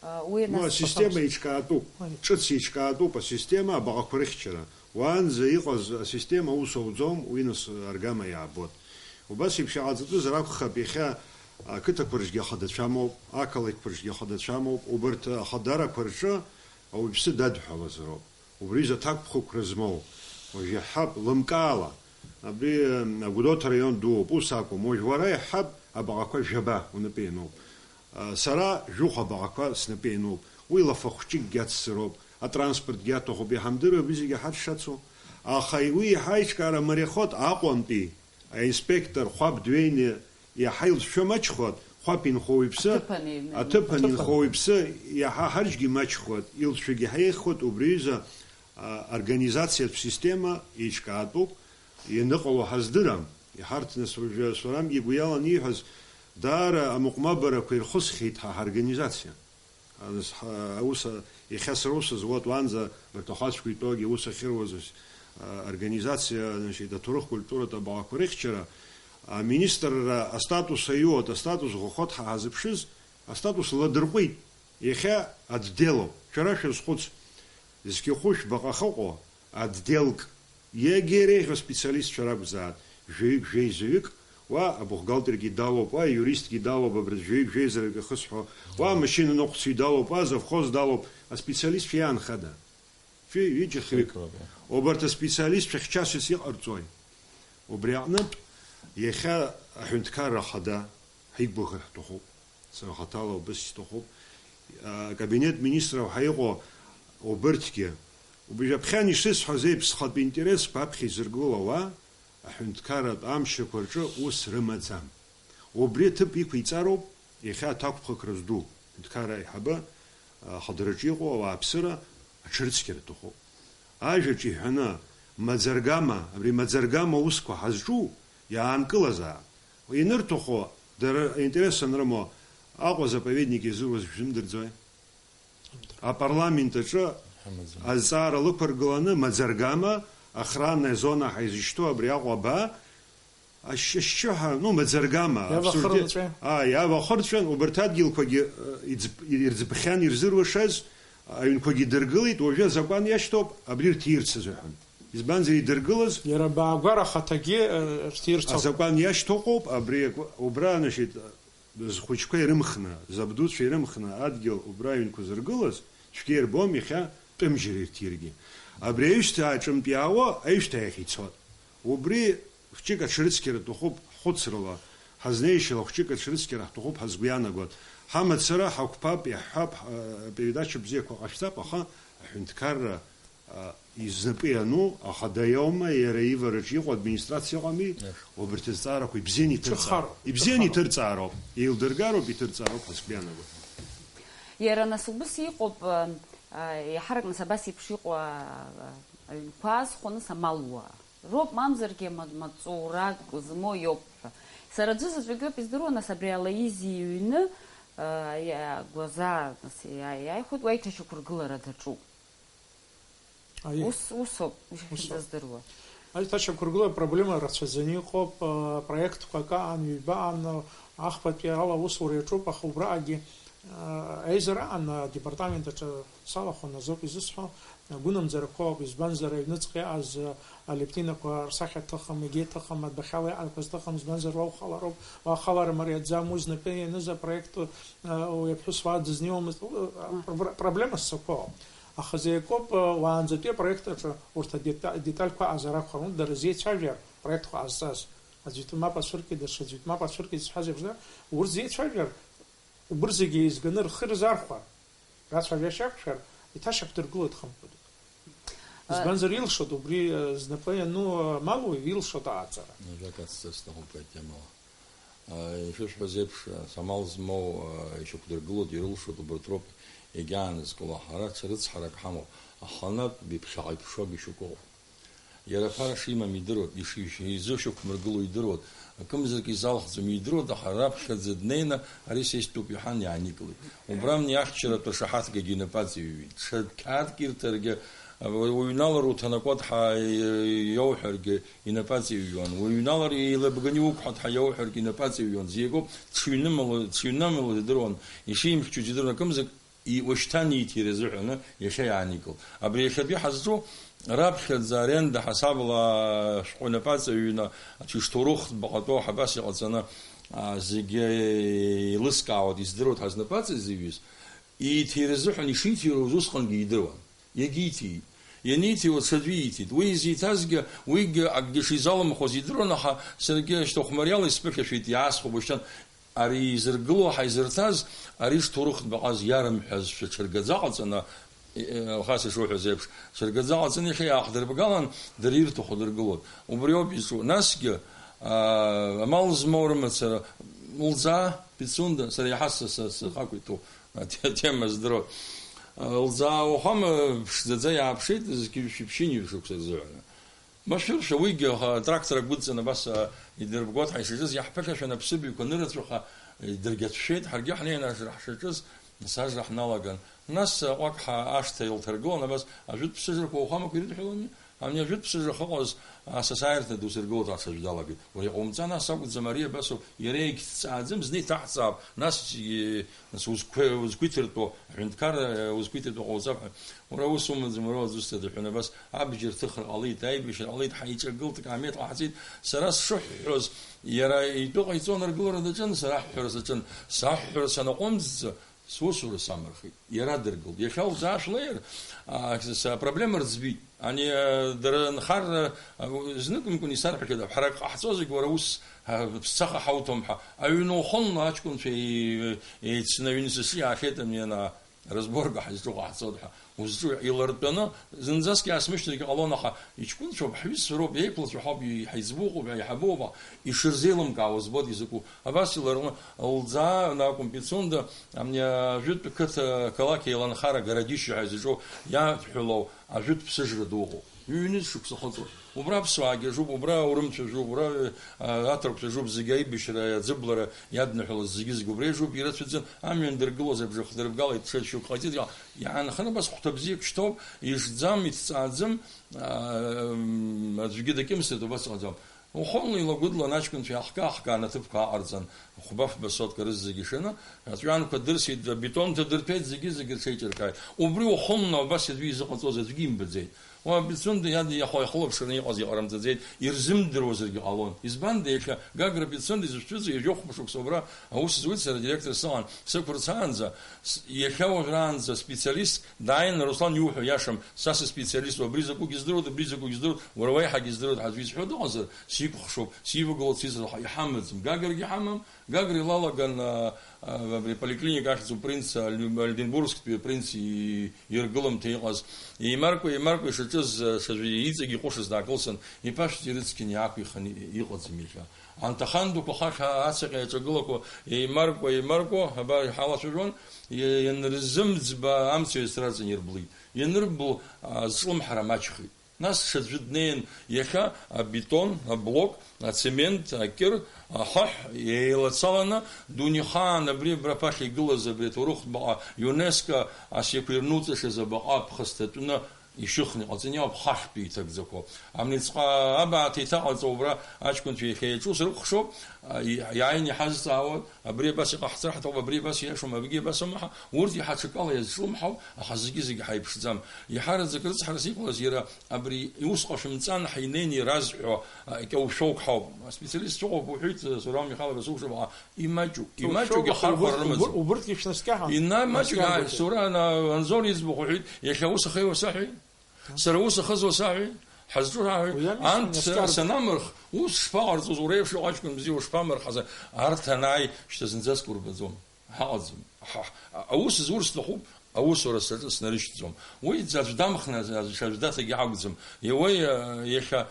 А, уи Ну, нас асистема еиҿкаатәуп. Ой. Ҿыц еиҿкаатәуп асистема, абаҟақәа рыхьчара. Уаанӡа иҟаз асистема аус ауӡом, уи нас аргама иаабоит. Убас еиԥш иҟаҵатәызар акәхап, иахьа ақыҭақәа рҿгьы ахадацәа амоуп, ақалақьқәа рҿгьы ахадацәа амоуп, убарҭ ахадарақәа рҿы ауаҩԥсы дадҳәалазароуп. Убри изы аҭакԥхықәра змоу, уажә иаҳҳәап, лымкаала, абри, м, Агәдоуҭа араион дууп, ус акәым, уажә уара иаҳҳәап, абаҟақәа жәаба унапы иануп. А, сара жәохә абаҟақәа снапы иануп. Уи лафа хәҷыкгьы ацзароуп, атранспортгьы аҭахуп, иҳамдыруеи абри зегьы ҳаршацу? Аха уи иаҳа аиҿкаара мариахоит Аҟәантәи аинспектор Хәаԥ дҩеины иаҳа илҵшәа маҷхоит, Хәаԥ инхо уаҩԥсы, Аҭыԥ анеимеи. Аҭыԥ Аҭыԥ анинхо анеимеи. Уаҩԥсы иаҳа ҳарҿгьы маҷхоит, илҵшәагьы иаҳа еиӷьхоит, убри аҩыза, а, организациатә система еиҿкаатәуп, ианыҟало ҳаздырам. Иҳарҭ нас уажәы Сурамгьы игәы иалан ииҳәаз, даара амыҟәмабарақәа ирхысхьеит ҳа ҳорганизациа. Нас ҳа-, аус, а, иахьа сара ус зуа, уаанӡа абарҭ ахәацқәа итәоугьы аус ахьыруаз, а, организациа, значит, аҭоурых-культуратә абаҟақәа рыхьчара, аминистрра астатус аиуа, астатус ӷәӷәахоит ҳа ҳазыԥшыз, астатус ладырҟәит. Иахьа отделоуп. Шәара шәазхәыц, зқьы хәышә баҟа ахьыҟоу отделк. Иагьа иреиӷьу аспециалистцәа ракәзаат, жәаҩык, жәеизаҩык, уа абухгалтергьы далоуп, уа аиуристгьы далоуп, абарҭ жәаҩык, жәеизаҩык ахысҳәо, уа амашьынаныҟәцаҩ далоуп, уа азовхоз далоуп, аспециалистцәа иаанхада? Фҩы, ҩыџьа, хҩык. Убарҭ аспециалистцәа хьчасыс иҟарҵои? Убри аҟнытә, иахьа аҳәынҭқарра ахада ҳаиқәгәыӷыр ҳҭахуп. Сара хаҭала убыс исҭахуп. Акабинет министров ҳәа иҟоу убырҭгьы, убри ҩаԥхьан ишысҳәаз еиԥш, схатә интересқәа аԥхьа изыргыло ауаа, аҳәынҭқарратә амшьақәа рҿы ус рымаӡам. Убри аҭыԥ иқәиҵароуп иахьа аҭакәхықәра зду, аҳәынҭқарра аиҳабы, ахадараҿы иҟоу ауааԥсыра аҽрыцқьара аҭахуп. Ажәаҿы иҳәаны, маӡаргама, абри маӡаргама аусқәа ҳазҿу иаанкылазаап. Ианырҭаху, дара аинтерес анрымоу, Аҟәа заповедник иазыруаз шәзымдырӡои? Апарламент аҿы Ҳамаӡам. Азҵаара лықәыргыланы, маӡаргама, охранная зона ҳәа изышьҭоу абри Аҟәа абаа, ашь-, ашьшьыҳәа, ну, маӡаргама, Иавахырҵәан. Абсурди-, аа, иавахырҵәан, убарҭ адгьылқәагьы, э, иӡб-, ирӡбхьан ирзыруашаз, Аҩнқәагьы дыргылеит, уажәы азакәан иашьҭоуп, абри рҭиирц азыҳәан. Избанзар, идыргылаз Иара абаагәара ахаҭагьы, э, рҭиирц ауп. Азакәан иашьҭоуп, абри акы, убра, значит, зхәыҷқәа ирымхны, забдуцәа ирымхны адгьыл убра аҩнқәа зыргылаз, цәгьа ирбом, иахьа тәымжьыр ирҭиргьы. Абри аҩсҭаа аҿынтә иаауа аҩсҭаа иахь ицот. Убри хәҷык аҽрыцқьара аҭахуп, ҳхәыцрала, ҳазнеишьала хәҷык аҽрыцқьара ҳҭахуп ҳәа сгәы иаанагоит. Ҳамацара ҳақәԥап, иаҳҳәап, ҳа-, апередача бзиақәа ҟашәҵап, аха аҳәынҭқарра, а, изнапы иану ахада иоума, иара ивараҿы иҟоу администрациа ыҟами, Иашоуп. Убарҭ азҵаарақәа ибзианы иҭырҵаа-, Ҿыхароуп, ибзианы ҿыхароуп. Иҭырҵаароуп, еилдыргароуп, иҭырҵаароуп ҳәа сгәы иаанагоит. Иара нас убыс иҟоуп, а, а, еиҳарак нас абас еиԥш иҟоу, а, а, аҩнқәа аазхәаны самалуаа роуп, мамзаргьы ма-, маҵурак змоу иоуп ҳәа. Сара аӡәы заҵәык иоуп издыруа, нас абри Алаизи иҩны, а, иа-, Гәазаа, нас иа-, иааихәеит, уа иҽашьақәыргылара даҿуп. Аиеи. Ус, усоуп, Усоуп. Ишәзыздыруа. Аиҭашьақәыргыла апроблема рацәаӡаны иҟоуп, а, проектқәа акаан, ҩба аан, ахԥатәи ала аусура иаҿуп, аха убраҟагьы, а, аизараан адепартамент аҿы салахәын азоуп изысҳәо, агәынамӡарақәа ауп, избанзар, аҩныҵҟа иааз, а, алептинақәа рсахьа ҭыхым, егьа иҭыхым, адәахьала иҟақәаз ҭыхым, избанзар, уа ухалароуп, уа ахалара мариаӡам, уи знапы ианыз апроект, а, уи аԥҳәыс уа дызнеиуамызт, у, а, Мм. пр-, проблема ссақәоуп. Аха зегь акоуп, уаанӡатәи апроект аҿы урҭ адета-, адетальқәа аазар акәхарын, дара зеицәажәар, проектқәа ҟазҵаз. Аӡәы итәы мап ацәыркит, даҽаӡәы итәы мап ацәыркит зҳәаз еиԥш, да, урҭ зеицәажәар, убырҭ зегьы еизганы рхы ирзархәар, рацәажәашьа ақәшәар, иҭашьақәдыргылоит хымԥада. А, Избанзар, илшоит убри, э, знапы иану, э, амалуаҩ илшоит аҟаҵара. Ажәак ацҵар сҭахуп ари атемала. Ишәысҳәаз еиԥш, самал змоу ишьақәдыргылоит, ирылшоит, убарҭ роуп иагьаанызкыло. Ҳара ҽа рыцҳарак ҳамоуп, аханатә ԥхьаҟа иԥшуагьы шьоукы ыҟоуп. Иара аԥара шимам идыруеит, иши-, изышьақәмыргыло идыруеит, акымзарак изалхӡом идыруеит, аха раԥхьаӡа днеины ари са истәуп иҳәан иааникылеит. Убра амни ахьчаратә ашаҳаҭгагьы инапы аҵаҩҩит. Ҽа қьаадк ирҭаргьы, уҩналар уҭанакуа дҳа-, иоуҳәаргьы, инапы аҵаҩҩуан. Уҩналар еилабганы иуқәҳа дҳа иоуҳәаргьы инапы аҵаҩҩуан. Зегь акоуп, дшыҩнымло, дшыҩнымло идыруан, ишимхьчоз идыруан, акымзак и-, ушьҭан ииҭира азыҳәаны иахьа иааникылт. Абри иахьатәи ҳазҿу раԥхьаӡа аренда ҳасабла шәҟәы инапы аҵаҩҩны, аҽышҭоурых баҟатәоу ҳабас иҟаҵаны, а, зегьы еилыскаауеит, издыруеит ҳазнапы аҵаҩҩыз, ииҭира азыҳәан ишиҭируаз усҟангьы идыруан. Иагьиҭеит. Ианиҭиуа ҽаӡәы ииҭеит. Уи изиҭазгьы, уигьы акгьы шизалымхуаз идыруан, аха саргьы шьҭахә мариала исԥыхьашәеит, иаасхәа бышьҭан. Ари изыргыло ҳаизырҭаз, ари шҭоурыхтә баҟаз иарымҳәазшәа ҽыргаӡа ҟаҵаны, э, Алхас ишуҳәаз еиԥш, ҽыргаӡа ҟаҵаны иахьа иаахдырбгалан, дара ирҭаху дыргылоит. Убри ауп изҿу. Насгьы, аа, амал змоу рымацара, лӡаа, Пицунда, сара иаҳа са, са, схақәиҭу. Атема здыруа. Лӡаа уахәама ԥшӡаӡа иааԥшит, зқьи жәшәи ԥшьынҩажәа шықәса рзыҳәан. Машәыршәа, уигьы, аха, трактор агәыдҵаны абас, а, идырбгот ҳәа ишаҿыз, иаҳԥыхьашәан аԥсыбаҩқәа анырацәаха, идыргьацәшәеит, ҳаргьы ҳнеин ажра ҳшаҿыз, нас ажра ҳналаган. Нас, а, ҟәак ҳа-, ашҭа илҭаргылан, абас ажәытә ԥсыжрақәа уахәамақәа ирыдҳәалони? Ани ажәытә ԥсыжра ахьыҟаз асасааирҭа ду сыргылоит ҳәа сажәдалагеит. Уара иҟоумҵан, ас акәӡам, ари абасоуп, иара егьҭҵааӡам, зны иҭаҳҵаап, нас, е, нас узқәе-, узқәиҭыртәу, аҳәынҭқарра, е, узқәиҭыртәу ҟауҵап ҳәа. Уара ус умаӡам, уара уаӡәы устәада ҳәа, абас абџьар ҭыхра ҟалеит, аибашьра ҟалеит, ҳаиҿагылт, акаамеҭ ҟаҳҵеит. Сара сшыҳәҳәоз, иара итәы ҟаиҵон, аргылара даҿын, сара аҳәҳәара саҿын. Саҳәҳәара санаҟәымҵӡа, Сусура самырхит. Иара дыргылт. Иахьа лӡаа шәлеир, а, с-, апроблема рӡбит. Ани, а, дара нхарра, а, зныкымкәан исарҳәахьеит, ҳара ак ҟаҳҵозаргь уара ус, а, ԥсцаха ҳауҭом ҳәа. Аҩны ухынла аҷкәынцәа еи-, еицны аҩны сасы иаахьеит, ани ана разборка ҳазҿу ҟаҳҵоит ҳәа. Узҿу илартәаны, зынӡаск иаасмышьҭыргьы ҟалон, аха иҷкәынцәоуп, ҳҩызцәа роуп, еиқәлацәа ҳауп, ҳаиҵбы ыҟоуп, ҳаиҳабы ыҟоуп, ишырзеилымкаауа збоит изакәу. Абас иларҟәны, лӡаа, акәым, Пицунда, ами, ажәытә қыҭа, қалақь еиланхара Городище ҳәа изҿу иадҳәалоу ажәытә ԥсыжра ду ыҟоуп. Ҩ-нызқь шықәса ахыҵуеит. Убра аԥсуаагьы ажуп, убра аурымцәа ажуп, убра, а, аҭырқәцәа ажуп, зегьы аибашьра, аӡыблара иадныҳәалаз зегьы-зегьы убра иажуп, ирацәаӡан, амҩан дыргылоз абжа хдырбгалеит, ҽа шьоук ҟаиҵеит, иаанханы абас хәҭа бзиак шьҭоуп, ишӡам, ицҵааӡам, а, м, аӡәгьы дакьымсит, убас иҟаӡам. Уахынла илагәыдлан аҷкәынцәа иаахка-аахкаан аҭыԥқәа аҟарҵан, хәба-фба сотка рызегьы ишаны, аҵәҩанқәа дырсит, абетон ҭадырҭәеит, зегьы-зегьы рҽеиҿыркааит. Убри уахынла убас аӡәы изыҟаҵоз аӡәгьы имбаӡеит. Уа Пицунда иад-, иахәа-, ихылаԥшраны иҟаз иҟарымҵаӡеит, ирзымдыруазаргьы ҟалон. Избанда, иахьа Гагра Пицунда изышәҭыҵыз ҩажәа хәба шықәса убра аус зуеит сара адиректор сыҟан, сықәырцаанӡа, с-, иахьа уажәраанӡа специалистк дааины, Руслан, иуҳәо иашам, са сыспециалиступ, абри закәугьы здыруеит, абри закәугьы здыруеит, уара уеиҳагьы здыруеит ҳәа аӡәы изҳәо дыҟазар, сикәыхшоуп, сивагылоит, сицлаҳа-, иҳамаӡам. Гаграгьы ҳамам, Гагра илалаган, а, а, абри аполиклиника ахьӡу принц, а, Лю-, Ольденбургтәи апринц и-, иргылымҭа иҟаз, еимаркуа, еимаркуа ишаҿыз, а, сажәы иҵегь иҟәышыз даакылсын, иԥашәҵа ирыцқьаны иаақәихын и-, иҟаӡам иахьа. Анҭ ахан дуқәа хахь ацаҟьа иаҿагылақәо, еимаркуа, еимаркуа, абар иҳалацәажәон, и-, ианырзымӡба амца ҩасраҵан ирблит. Ианырбл, а, зҿлымҳара маҷхеит. Нас ҽаӡәы днеин, иахьа абетон, аблок, ацемент, акьыр, ахаҳә еилацаланы, дунеихаан абри абра аԥахьа игылаз абри аҭоурыхтә баҟа, ЮНЕСКО ас иақәирнуҵашаз абаҟа аԥхасҭа тәны ишыхны иҟаҵаны иҟоуп хахьтәи иҭагӡақәоу. Амниҵҟа абааҭа иҭаҟаҵоу убра аҷкәынцәа иахьа иаҿу срыкәхшоуп, а, и-, иааины иҳазҵаауа, абри абас иҟаҳҵар ҳҭахуп, абри абас иашоума, абригьы абас аума ҳәа, урҭ иаҳа ҽакала иазҿлымҳау, аха зегьы-зегьы ҳаиԥшӡам. Иҳараӡак рыцҳарас иҟалаз иара абри усҟан шәымҵан ҳәа инеины иразҳәо, а, кьоушәоук ҳауп. Аспециалист шәыҟоуп уҳәеит, Сурам Михайлович, сушьҭоуп, аха имаҷу, имаҷугьы хархәара рымаӡам. Убырҭгьы шәнаскьаҳан. Инамаҷу, наскьаргоит. Сура, ана-, Анзор иӡбахә уҳәеит, иахьа ус ахьеиуа саҳәеит. Сара ус ахызуа саҳәеит, ҳазҿу раҳәеит, уи ами анҭ снаскьаргоит. Санамырх, ус шԥаҟарҵоз, уара еиԥш иҟоу аҷкәын бзиа ушԥамырхаз, арҭ анааи, шьҭа зынӡа скәырбаӡом, ҳаҟаӡам. Ҳа, ҳа, аус зур сҭахуп, аусура саҿы снарышьҭӡом. Уи аӡә дамхны, аӡә, аӡә даҭагьы акәӡам. Иуеи, иахьа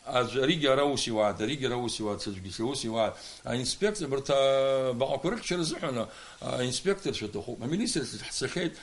аӡә, аригьы ара ус иуааит, аригьы ара ус иуааит, саӡәгьы ус иуааит. Аинспектор, абарҭ, а, баҟақәа рыхьчара азыҳәан, а, аинспекторцәа аҭахуп. Амилициаҿы ҳцахьеит.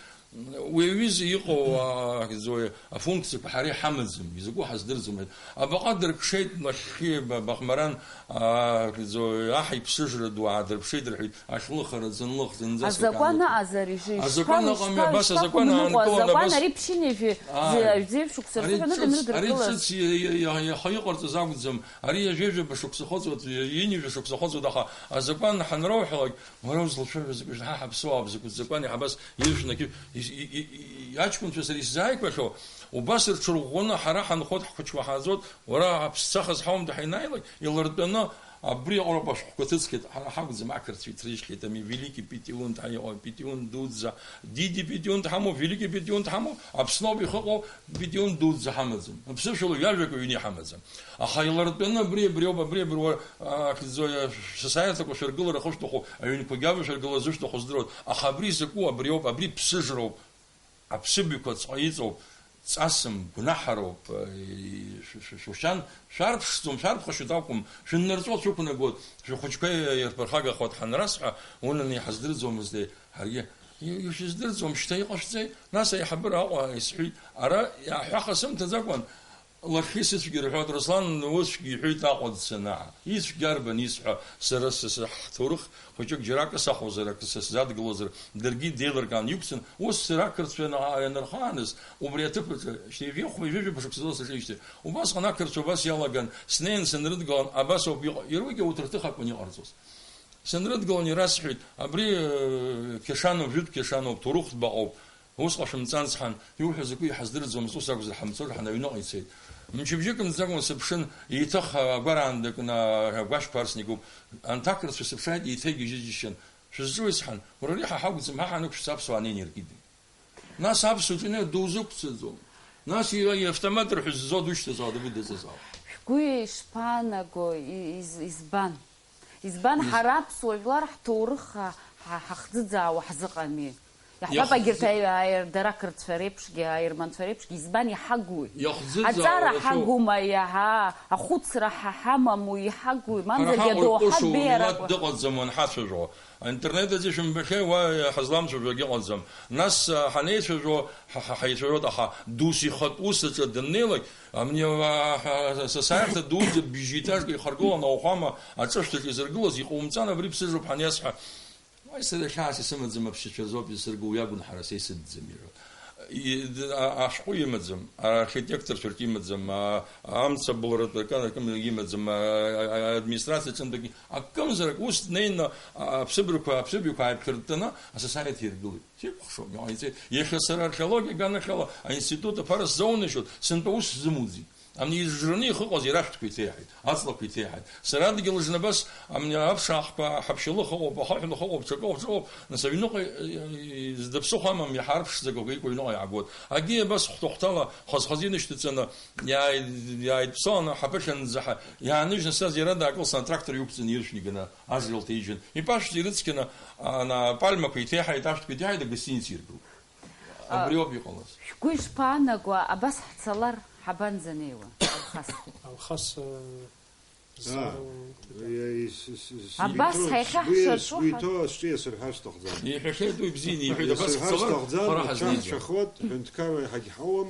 Уи аҩыза иҟоу, а, ахьӡои, афункциақәа ҳара иҳамаӡам, изакәу ҳаздырӡом. Абаҟа дыркшеит нахьхьи ба-, Баӷмаран, а, ахьӡои, аҳ иԥсыжра ду аадырԥшеит рҳәеит, ахьлыхара, зынлых, зынӡаск Азакәан аҳамаӡам. Аҟазар ижы, Азакәан ишԥа-, ыҟами, ишԥа-, абас ишԥа-, азакәан гәынымхо, аанкыланы, азакәан абас. Ари ԥшьынҩажәи, Ааи. Зы-, жәеиԥшықәса Ари рзыҳәан ҿыц, дымҩыр ари дыргылаз. Ҿыц иа-, иа-, иа-, иаха иҟарҵаз акәӡам, ари ҩажәа шықәса ахыҵуеит, ҩажәа шықәса ахыҵуеит, аха азакәан ҳанроуҳәалак, Уара узлацәажәо закәи? Ҳа ҳаԥсуаа закәу закәани, ҳабас иршәны ақьышә-, и-, и-, и-, и-, аҷкәынцәа сара исзааигәахьоу, убас рҽырӷәӷәаны ҳара ҳанхоит, ҳхәыҷқәа ҳааӡоит, уара аԥсцаха зҳауам ҳәа ҳаинаилак, илыртәаны абри аҟароуп ашәҟәқәа ҭыҵхьеит, ҳара ҳакәӡам, ақырҭцәа иҭрыжьхьеит, ами, великий Петиун ҳәа иҟоу, Петиун дуӡӡа, Диди Петиун ҳамоу, великий Петиун ҳамоу, Аԥсноуп ихыҟоу, Петиун дуӡӡа ҳамаӡам. Аԥсышәала ҩажәак ҩны иҳамаӡам. Аха илыртәаны абри, абриоуп, абри, абри, уара, а, ахьӡои, а, шәсасааирҭақәа шәыргылара ахышәҭаху, аҩнқәагьы ава шәыргыла зышәҭаху здыруеит. Аха абри изакәу, абриоуп, абри ԥсыжроуп. Аԥсыбаҩқәа ҵаҟа иҵоуп. Ҵасым, гәнаҳароуп, а, и-, шә-, шә-, шәушьан, шәарԥшӡом, шәарԥхашьоит акәым, шәыннарҵәо шәықәнагоит, шәыхәыҷқәа ирԥырхагахоит ҳанрасҳәа, унан иҳаздырӡомызт, ҳаргьы, и-, ишәыздырӡом, шьҭа иҟашәҵеи? Нас аиҳабыра Аҟәа исҳәеит, ара иаҳәаха сымҭаӡакәан, Лахьхьи сыцәгьа рҳәоит, Руслан усшәгьы иҳәеит Аҟәа дцаны. Ицәгьа арбан исҳәа, сара са, са ҳҭоурых хәыҷык џьара акы сахәозар, акы са сзадгылозар, даргьы деилыркаан иқәцан, ус сара ақырҭцәа иана-, ианырхааныз, убри аҭыԥ аҿы, шьҭа ҩажәихәба, ҩажәижәаба шықәса саҿижьҭеи, убасҟан ақырҭцәа убас иалаган, снеин санрыдгылан, абас ауп иҟа-, иара уигьы ауҭраҭыхақәан иҟарҵоз. Санрыдгылан ирасҳәеит, абри, э, Кьашанов, Жәытә Кьашанов, ҭоурыхтә баҟоуп. Усҟан шәымҵан, сҳәан, иуҳәо закәи, иҳаздырӡомызт, ус акәзар, ҳамцозар, ҳан аҩныҟа ицеит. Мчыбжьык мҵӡакәа сыԥшын, еиҭах агәараан дакны агәашәқәа арсны игоуп. Анҭ ақырҭцәа сыԥшааит, еиҭа игьежьы џьысшьан. Шәызҿуи, сҳәан, уара ари ҳа ҳакәӡам, ҳа ҳанықәшәҵа аԥсуаа неины иркит. Нас аԥсуа ҿине дузықәцаӡом. Нас иара иавтомат рҳәызӡо душьҭазаауа, дабу дыҵазаауа? Шәгәы ишԥаанаго, и-, из-, избан? Избан Из- ҳара аԥсуа жәлар ҳҭоурых ҳа-, ҳа-, ҳахӡыӡаауа ҳзыҟами? Иаҳҳәап, Иахӡы- егьырҭ аи-, аи-, дара ақырҭцәа реиԥшгьы, аерманцәа реиԥшгьы, избан иҳагуи? Иахӡыӡаауа Аҵара рацәоуп. Ҳагума иаҳа, ахәыцра ҳа-, ҳамаму иҳагуи? Ҳара Мамзаргьы адоуҳатә ҳаҟәырҟәышоу беиарақәа. Милаҭ дыҟаӡам уанҳацәажәо. Аинтернет аӡы ишәымбахьеи, уа ҳазламцәажәогьы ыҟаӡам. Нас, а, ҳанеицәажәо, ҳа, ҳа, ҳаицәажәоит, аха дус ихатә ус аҿы даннеилак, амни, а, ҳа, сасааирҭа дуӡӡа бжьы етажка ихаргыланы ауахәама аҿышәҭаҿы изыргылаз, иҟоумҵан, абри ԥсыжроуп ҳаниасҳәа. Уаи сара хьаас исымаӡам, аԥсшьацәа рзоуп исырго, уи акәын ҳара са исыдӡам, иҳәо. И-, д-, а-, ашәҟәы имаӡам, архитекторцәа рҿы имаӡам, а-, амца былратәы акы, акы имаӡам, а-, а-, администрациа ҿымҭгьы, акымзарак ус днеины, а-, аԥсыбрақәа, аԥсыбаҩқәа ааиԥхьырттаны асасааиҭ иргылеит. Сикәыхшоуп, иҟаиҵеит. Иахьа сара археологиа аганахьала аинститут аԥара сзоунажьуеит, сынтәа ус сзымуӡеит. Ани изжраны ихыҟаз ирашәҭқәа иҭеиҳаит, аҵлақәа иҭеиҳаит. Сара адгьыл аҿы абас, амни аԥшаахқәа ҳаԥшьалыха ыҟоуп, ахаҳә лыха ыҟоуп, ҽакы ыҟоуп, ҽакы ыҟоуп. Нас аҩныҟа, э, э, зда ԥсыхәа амам, иаҳа арԥшӡак акы икәа аҩныҟа иаагоит. Агьи абас хәҭа-хәҭала, хаз-хаз инышьҭыҵаны, иааи-, иааидԥсаланы ҳаԥыхьанӡа ҳа-, иааныжьны саз иара даакылсны атрактор иқәҵаны иршәны иганы ажра лҭеиџьын. Иԥашәӡа ирыцқьаны, ана, апальмақәа иҭеиҳаит, ашәҭқәа иҭеиҳаит, агостиница иргылт. Абриоуп иҟалаз. Шәгәы ишԥаанаго, абас ҳцалар ҳабанӡанеиуа, Алхас? Алхас, э, зҵаара уҭоит. Абас ҳаихьаҳшаҿу сгәы иҭоу, ҳа- сгәы иҭоу, сҿы иасырҳәар сҭахӡам. Иҳәахьеит уи бзианы, иҳәеит, абас ҳцалар, ҳара ҳазнеиӡом. Ҳцәахуеит, ҳәынҭқарра ҳагьҳауам,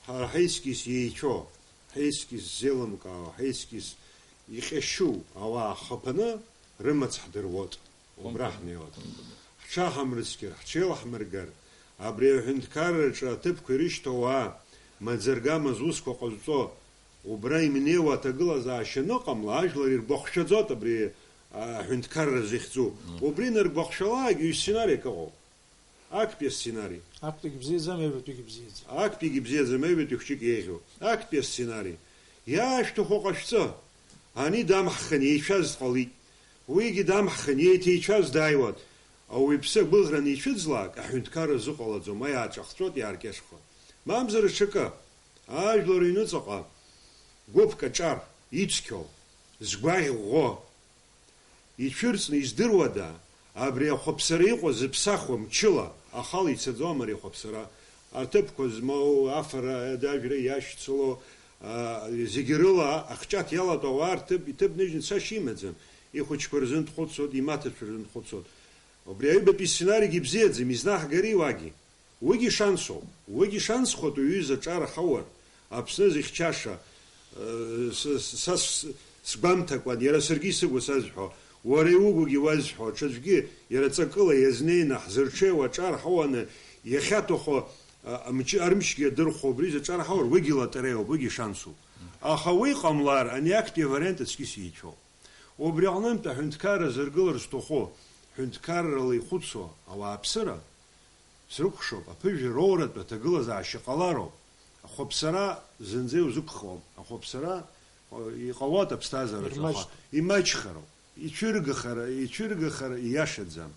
ҳара ҳаискьыс еицәоу, ҳаискьыс ззеилымкаауа, ҳаискьыс иҟьашьу ауаа хыԥаны рымаҵ ҳдыруоит. Убра ҳнеиуан. Ҳҽаҳамрыцқьар, ҳҽеилаҳмыргар, абри аҳәынҭқарраҿы аҭыԥқәа ирышьҭоу ауаа, маӡа-ргама зусқәа ҟазҵо, убра имнеиуа аҭагылазаашьа аныҟамла, ажәлар иргәахәшәаӡоит абри аҳәынҭқарра зыхьӡу. Мм. Убри наргәахәшәалак, ҩ-сценариак ыҟоуп. Актәи асценари. Актәигь бзиаӡам, аҩбатәигь бзиаӡам. Актәигь бзиаӡам, аҩбатәи хәҷык еиӷьу. Актәи асценари. Иаашәҭаху ҟашәҵа. Ани дамҳхын, еицәаз дҟалеит. Уигьы дамҳхын, еиҭеицәаз дааиуан. Ауаҩԥсы агәыӷра аницәыӡлак, аҳәынҭқарра зыҟалаӡом, аиааҿахҵәоит, иааркьаҿхоит. Мамзар аҽакы, ажәлар рыҩныҵаҟа гәыԥк аҿар ицқьоу, згәаӷь ӷәӷәо, ицәырҵны издыруада, абри ахәаԥсара иҟоу зыԥсахуа мчыла ахала ицаӡом ари ахәаԥсара. Аҭыԥқәа змоу, афара, аӡәаӡәра иашьцыло, а, зегьы рыла ахҷаҭ иалатәоу ауаа рҭыԥ иҭыԥ ныжьны цашьа имаӡам. Ихәыҷқәа рзын дхәыцуеит, имаҭацәа рзын дхәыцуеит. Убри аҩбатәи сценаригьы ибзиаӡам, изнаҳгари уагьы? Уигьы шансоуп. Уигьы шансхоит, уҩыза, ҿар ҳауар, Аԥсны зыхьчаша, э, с-, с-, са с-, сгәамҭакәан, иара саргьы исыгу сазҳәо, уара иугугьы уазҳәо, аҽаӡәгьы иара ҵакыла иазнеины ҳзырҽеиуа аҿар ҳауаны иахьаҭаху, а, амч-, армчгьы адырхәо, убри заҿар ҳауар, уигьы лотереиоуп, уигьы шансуп. Аха уи ҟамлар, ани актәи авариант аҵкьыс еицәоуп. Убри аҟнынтә аҳәынҭқарра зыргылар зҭаху, ҳәынҭқаррала ихәыцуа ауааԥсыра, срыкәхшоуп, аԥыжәара роуратәы аҭагылазаашьа ҟалароуп. Ахәаԥсара зынӡа иузықәхом. Ахәаԥсара, э, иҟалоит аԥсҭазаараҿы, аха имаҷхароуп. Ицәыргахара, ицәыргахара ииашаӡам.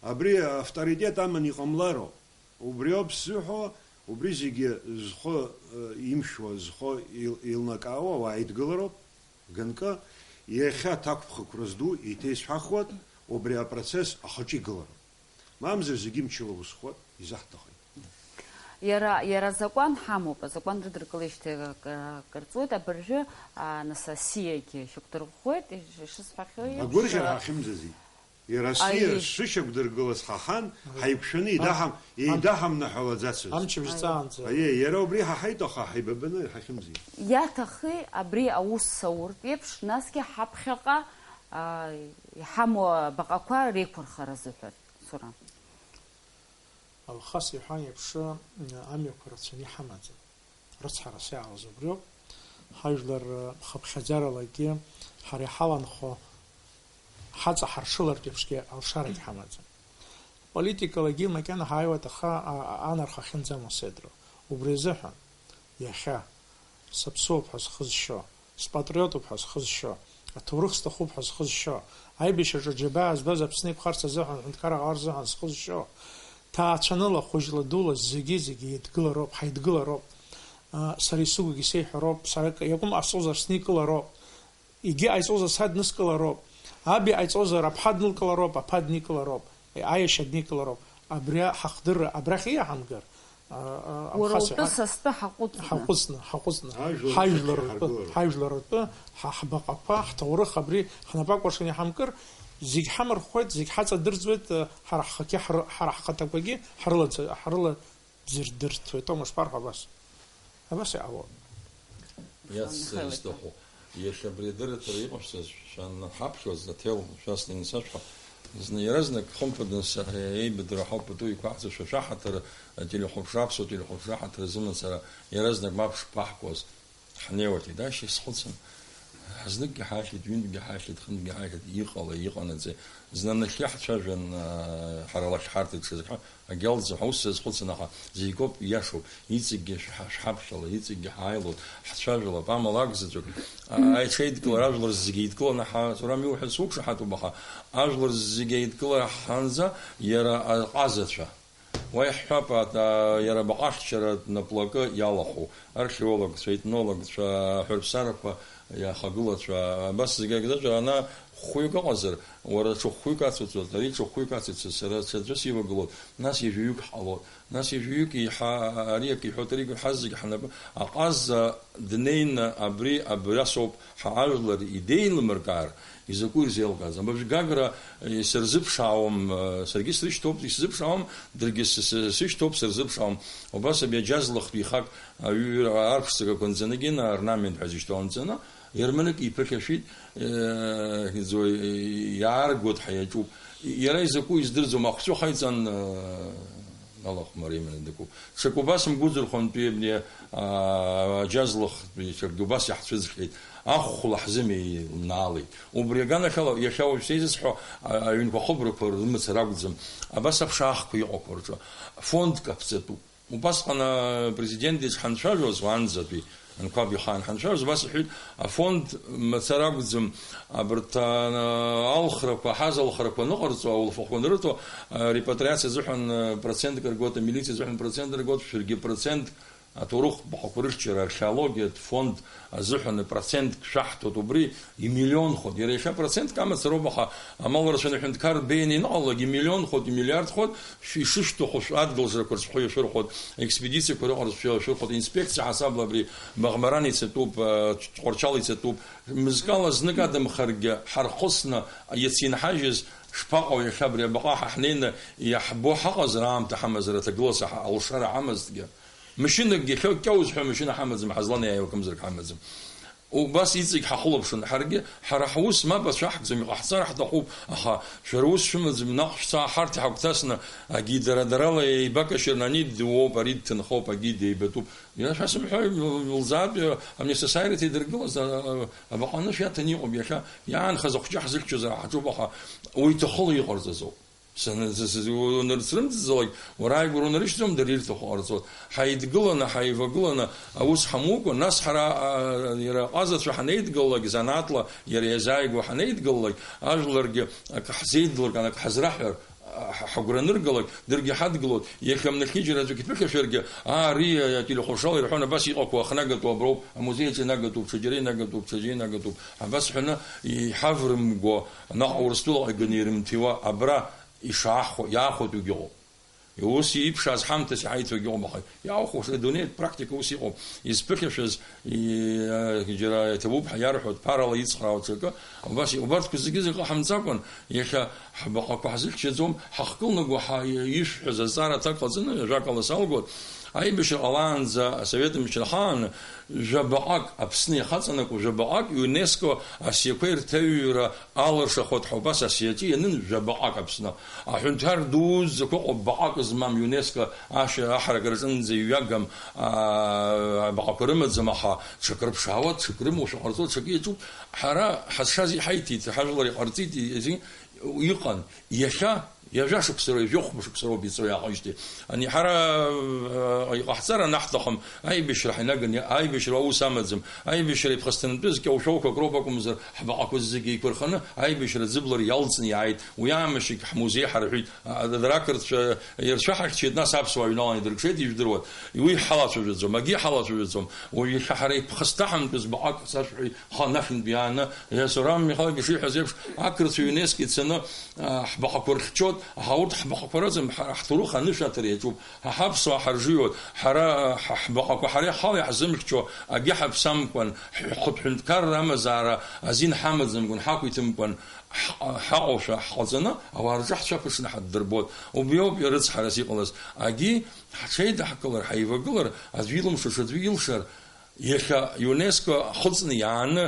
Абри авторитет аман иҟамлароуп. Убриоуп сзыҳәо, убри зегьы зхы, э, имшәуа, зхы ил-, еилнакаауа ауаа идгылароуп. Ганкы, иахьа аҭакәԥхықәра зду еиҭа исҳәахуеит, убри апроцесс ахаҿы игылароуп. Мамзар зегьы мчыла усхоит, изаҳҭахеит. Иара, иара азакәан ҳамоуп, азакәан рыдыркылеижьҭеи акы-, акырҵуеит, абыржәы, а, нас асиагьы шьақәдырӷәӷәеит, иш-, ишысҳәахьоу еиԥш, агәырӷьара а, ҳахьымӡази? Иара асиа шышьақәдыргылаз ҳаҳан, ҳаиқәшәаны еидаҳам-, еидаҳамнаҳәалаӡацызт. Амчыбжь ҵаанӡа. Аиеи, иара убри ҳаҳаит, аха ҳаибабаны ҳахьымӡеит. Иаҭахи абри аус ауртә еиԥш, насгьы ҳаԥхьаҟа, а, иҳамоу абаҟақәа реиқәырхара азыҳәан, Сурам? Алхас иҳәан еиԥш, амҩақәа рацәаны иҳамаӡам. Рыцҳарас иаауаз убриоуп. Ҳажәлар хыԥхьаӡаралагьы ҳара иҳаланхо ҳаҵаҳаршылартә еиԥшгьы алшарагь ҳамаӡам. Политикалагьы макьана ҳааиуеит, аха, а, а, анарха ахьынӡамоу сеидру. Убри азыҳәан, иахьа, саԥсуоуп ҳәа зхы зшьо, спатриотуп ҳәа зхы зшьо, аҭоурых сҭахуп ҳәа зхы зшьо, аибашьраҿы аџьабаа збаз Аԥсны иқәхарц азыҳәан, ҳәынҭқарра ҟалар азыҳәан зхы зшьо, ҭаацәаныла, хәыжьла, дула, зегьы-зегьы еидгылароуп, ҳаидгылароуп. А, сара исыгугьы сеиҳәароуп, сара к-, иакәым ҟасҵозар сникылароуп. Егьи ҟаиҵозар са дныскылароуп. Аб иҟаиҵозар аԥҳа днылкылароуп, аԥа дникылароуп, аиашьа дникылароуп. Абри ҳахдырра абрахь иаҳамгар, а, а, уара Алхас утәы иҳәа-, са стәы ҳаҟәыҵны. Ҳаҟәыҵны, ҳаҟәыҵны. Ҳажәлар ртәы, ҳажәлар ртәы, ҳажәлар ртәы, ҳа-, ҳбаҟақәа, ҳҭоурых абри ҳнапы акәыршаны иҳамкыр, зегь ҳамырхуеит, зегь ҳаҵадырӡуеит, а, ҳара ҳхаҭагьы ҳры-, ҳара ҳхаҭақәагьы ҳрылаӡ-, ҳрыла-, Зырдырҭоит, Тома, шԥарҳәо абас? Абас иҟалоит. Иац-, Михаил исҭаху. Иахьа абри адырраҭара иҟашәҵаз шәанҳаԥхьоз, аҭел шәасҭаны исашәҳәа, Зны иаразнак, хымԥаданы сара еибадыруа ҳауп пату иқәаҳҵашәа шәаҳаҭыр, ателехәаԥшра, аԥсуа телехәаԥшра ҳаҭыр азымацара иаразнак мап шԥаҳкуаз, ҳнеиуеит, дашьа исхәыцын. Зныкгьы ҳаихьеит, ҩынтәгьы ҳаихьеит, хынтәгьы ҳаихьеит, иҟалеи, иҟанаҵеи. Зны анахьхьи ҳцәажәан, аа, ҳара лахь ҳарҭ даҽазы ҳа-, агьалӡа ҳәа ус сазхәыцын, аха зегь акоуп, ииашоуп, иҵегьгьы шәҳа-, шәҳаԥхьала, иҵегьгьы ҳааилоит, ҳцәажәалап, амала акәзаҵәык, аа, аиҽеидкылара ажәлар зегьы еидкыланы ҳа-, уара иуҳәаз суқәшаҳаҭуп, аха ажәлар зегьы еидкылара ҳҳанӡа иара аҟазацәа. Уа иаҳҳәап, а, а, иара абаҟа ахьчаратә наплакы иалахәу, археологцәа, етнологцәа, аҳәырԥсарақәа иахагылацәа, абас зегьы акзаҵәы, ана хәҩык ыҟазар, уара ҽа хәҩык ацуҵоит, ари ҽа хәҩык ацуҵоит, сара ҽаӡәы сивагылоит, нас ҩажәаҩык ҳҟалоит, нас ҩажәаҩык еиҳа, а, ари акы иҳәоит, ари акы, ҳазегь ҳнапы, аҟаза днеины абри, абри асоуп ҳа ажәлар идеилмыркаар, изакәу ирзеилкааз? Абыржә Гагра, э, сырзыԥшаауам, э, саргьы срышьҭоуп, исзыԥшаауам, даргьы с-, с-, сышьҭоуп, сырзыԥшаауам. Убас абри аџьазлахтә ихак, аҩы-, арԥшӡак агәанӡаны гьы, орнамент ҳәа зышьҭоу анҵаны, ерманык иԥыхьашәеит, э, иӡуа, иааргоит ҳәа иаҿуп. Иара изакәу издырӡом, ахәцәа хаиҵан, э, алахәмариа иманы дықәуп. Ҽак убас мгәыӡырхәантәи абни, аа, аџьазлахтәи ҽакгьы убас иаҳцәыӡхьеит. Ахәла ҳзымеинаалеит. Убри аганахьала, иахьа уажәшьҭа изысҳәо, а-, аҩнқәа ахыбрақәа рымацара акәӡам. Абас аԥшаахқәа иҟақәоу рҿы фондк аԥҵатәуп. Убасҟан апрезидент иҿ ҳанцәажәоз, уаанӡатәи Анқәаб ихаан ҳанцәажәоз, убас иҳәеит, афонд мацара акәӡам, абарҭ, а, алхрақәа, аҳазалхрақәа аныҟарҵо, аулфахәқәа анырҭо, а, репатриациа азыҳәан, а, процентк ргоит, амилициа азыҳәан процент ргоит, шәаргьы процентк аҭоурых баҟақәа рыхьчара, археологиатә фонд азыҳәан процентк шәаҳҭоит, убри имиллионхоит. Иара иахьа процентк амацароуп, аха амал рацәаны аҳәынҭқар рбеианы ианыҟалалак, имиллионхоит, имиллиардхоит, шә-, ишышәҭаху шә-, адгылҵарақәа рцәхәы иашәырхәоит, аекспедициақәа рыҟара шәы-, иашәырхәоит, инспекциа ҳасабла абри Маӷмаран ицатәуп, а, Тҟәарчал ицатәуп. Мызкала знык адамхаргьы ҳархысны иацинҳажьыз шԥаҟоу иахьа абри абаҟа ҳа ҳнеины иаҳбо ҳаҟазар, аамҭа ҳамазар, аҭагылазаашьа ҳа-, алшара ҳамазҭгьы? Машьынакгьы, иахьа кьаузҳәа машьына ҳамаӡам, ҳазланаиааиуа акымзарак ҳамаӡам. Убас иҵегь ҳахылаԥшын. Ҳаргьы, ҳара ҳус мап ацәаҳкӡом, иҟаҳҵар ҳҭахуп, аха шәара ус шәымаӡам, наҟ шәца, ҳарҭ иҳагәҭасны, агьи дара-дарала еибакашьыраны, ани дыуоуп, ари дҭынхоуп, агьи деибатәуп. Иара шәасымҳәои, лзаатә, амни асасааирҭа идыргылаз, а, а, абаҟа анышә иаҭаны иҟоуп, иахьа иаанхаз ахәҷы ҳзыхьчозар ҳаҿуп, аха уи иҭахыла иҟарҵаӡом. Саны-, с-, с-, унарцрымҵӡалак, уара ааигәара унарышьҭӡом, дара ирҭаху ҟарҵоит. Ҳаидгыланы, ҳаивагыланы аус ҳамукәа, нас ҳара, а, иара аҟазацәа ҳанеидгылалак, занааҭла иара иазааигәоу ҳанеидгылалак, ажәларгьы акы ҳзеидылкаан, акы ҳазраҳәар, а, ҳа-, ҳагәра аныргалак, даргьы ҳадгылоит. Иахьа-нахьхьи џьара аӡәк иԥыхьашәаргьы, аа, ари, а, ателехәаԥшрала ирҳәон, абас иҟақәоу ахнагатәу аброуп, амузеи аҿы инагаӡоуп, ҽаџьара инагаӡоуп, ҽаџьара инагаӡоуп. Абас ҳәаны иҳаврымго, наҟ Урыстәылаҟа иганы ирымҭиуа, абра ишаахо, иаахәатәугьы ыҟоуп. Ус иԥшааз ҳамҭас иҳаиҭогьы ыҟоуп, аха иаахәаша, адунеитә практика ус иҟоуп. Изԥыхьашәаз, и-, џьара иҭабуп ҳәа иарҳәоит, ԥарала ицхраауа ҽакы. Убас, убарҭқәа зегьы-зегьы ҳамӡакәан, иахьа ҳбаҟақәа ҳзыхьчаӡом, ҳахкылнаго ҳа-, ишәҳәаз азҵаара аҭак ҟаҵаны, ажәакала салгоит, аибашьра ҟалаанӡа асовет мчра ахаан, Жәабаҟак, Аԥсны иахаҵанакуа жәабаҟак ЮНЕСКО асиақәа ирҭаҩра алыршахоит ҳәа убас асиаҿы ианын жәабаҟак Аԥсны. Аҳәынҭқар дуӡӡақәа ыҟоуп баҟак змам ЮНЕСКО ашьа-, аҳаракыраҿынӡа иҩагам, аа, абаҟақәа рымаӡам, аха ҽакы рыԥшаауа, ҽакы рымоушәа ҟарҵо, ҽакы иаҿуп. Ҳара ҳазшаз иҳаиҭеит, ҳажәлар иҟарҵеит, и-, и-, иҟан. Иахьа Ҩажәа шықәса роуп, жәохәба шықәса роуп иҵо иааҟаижьҭеи. Ани ҳара, э, иҟаҳҵар анаҳҭахым, аибашьра ҳаинаган, аибашьра аус амаӡам, аибашьра иԥхасҭанатәыз кьоушәоуқәак роуп акәымзар, ҳбаҟақәа зегьы еиқәырханы, аибашьра аӡыблара иалҵны иааит. Уи аамышьҭахь ҳмузеи ҳарҳәит, а, а, ақырҭцәа ирцәаҳахьчеит, нас аԥсуаа аҩналаны идыркшеит, ижәдыруан. Уи ҳалацәажәаӡом, агьи ҳалацәажәаӡом. Уажә иахьа ҳара иԥхасҭаҳамтәыз баҟак сашәҳәеит, ха, нахьынтә иааны, Сурам Михайлович иҳәаз еиԥш, ақырҭцәа ЮНЕСКО ицаны, а, ҳбаҟақәа рхьчоит, аха урҭ ҳбаҟақәа рыӡым, ҳара ҳҭоурых анышәаҭара иаҿуп, ҳа ҳаԥсуаа ҳаржиуеит, ҳара, ҳа-, ҳбаҟақәа ҳара иҳала иаҳзымхьчо, агьи ҳаԥсамкәан, ҳхатә ҳәынҭқарра амазаара азин ҳамаӡамкәан, ҳақәиҭымкәан, ҳҟа-, ҳаҟоушәа ҳҟаҵаны, ауаа рҿы ҳцәа ԥыҽны ҳаддырбоит. Убриоуп рыцҳарас иҟалаз. Агьи ҳҽеидаҳкылар, ҳаивагылар, аӡәы илымшо ҽаӡәы илшар, иахьа ЮНЕСКО ахыҵны иааны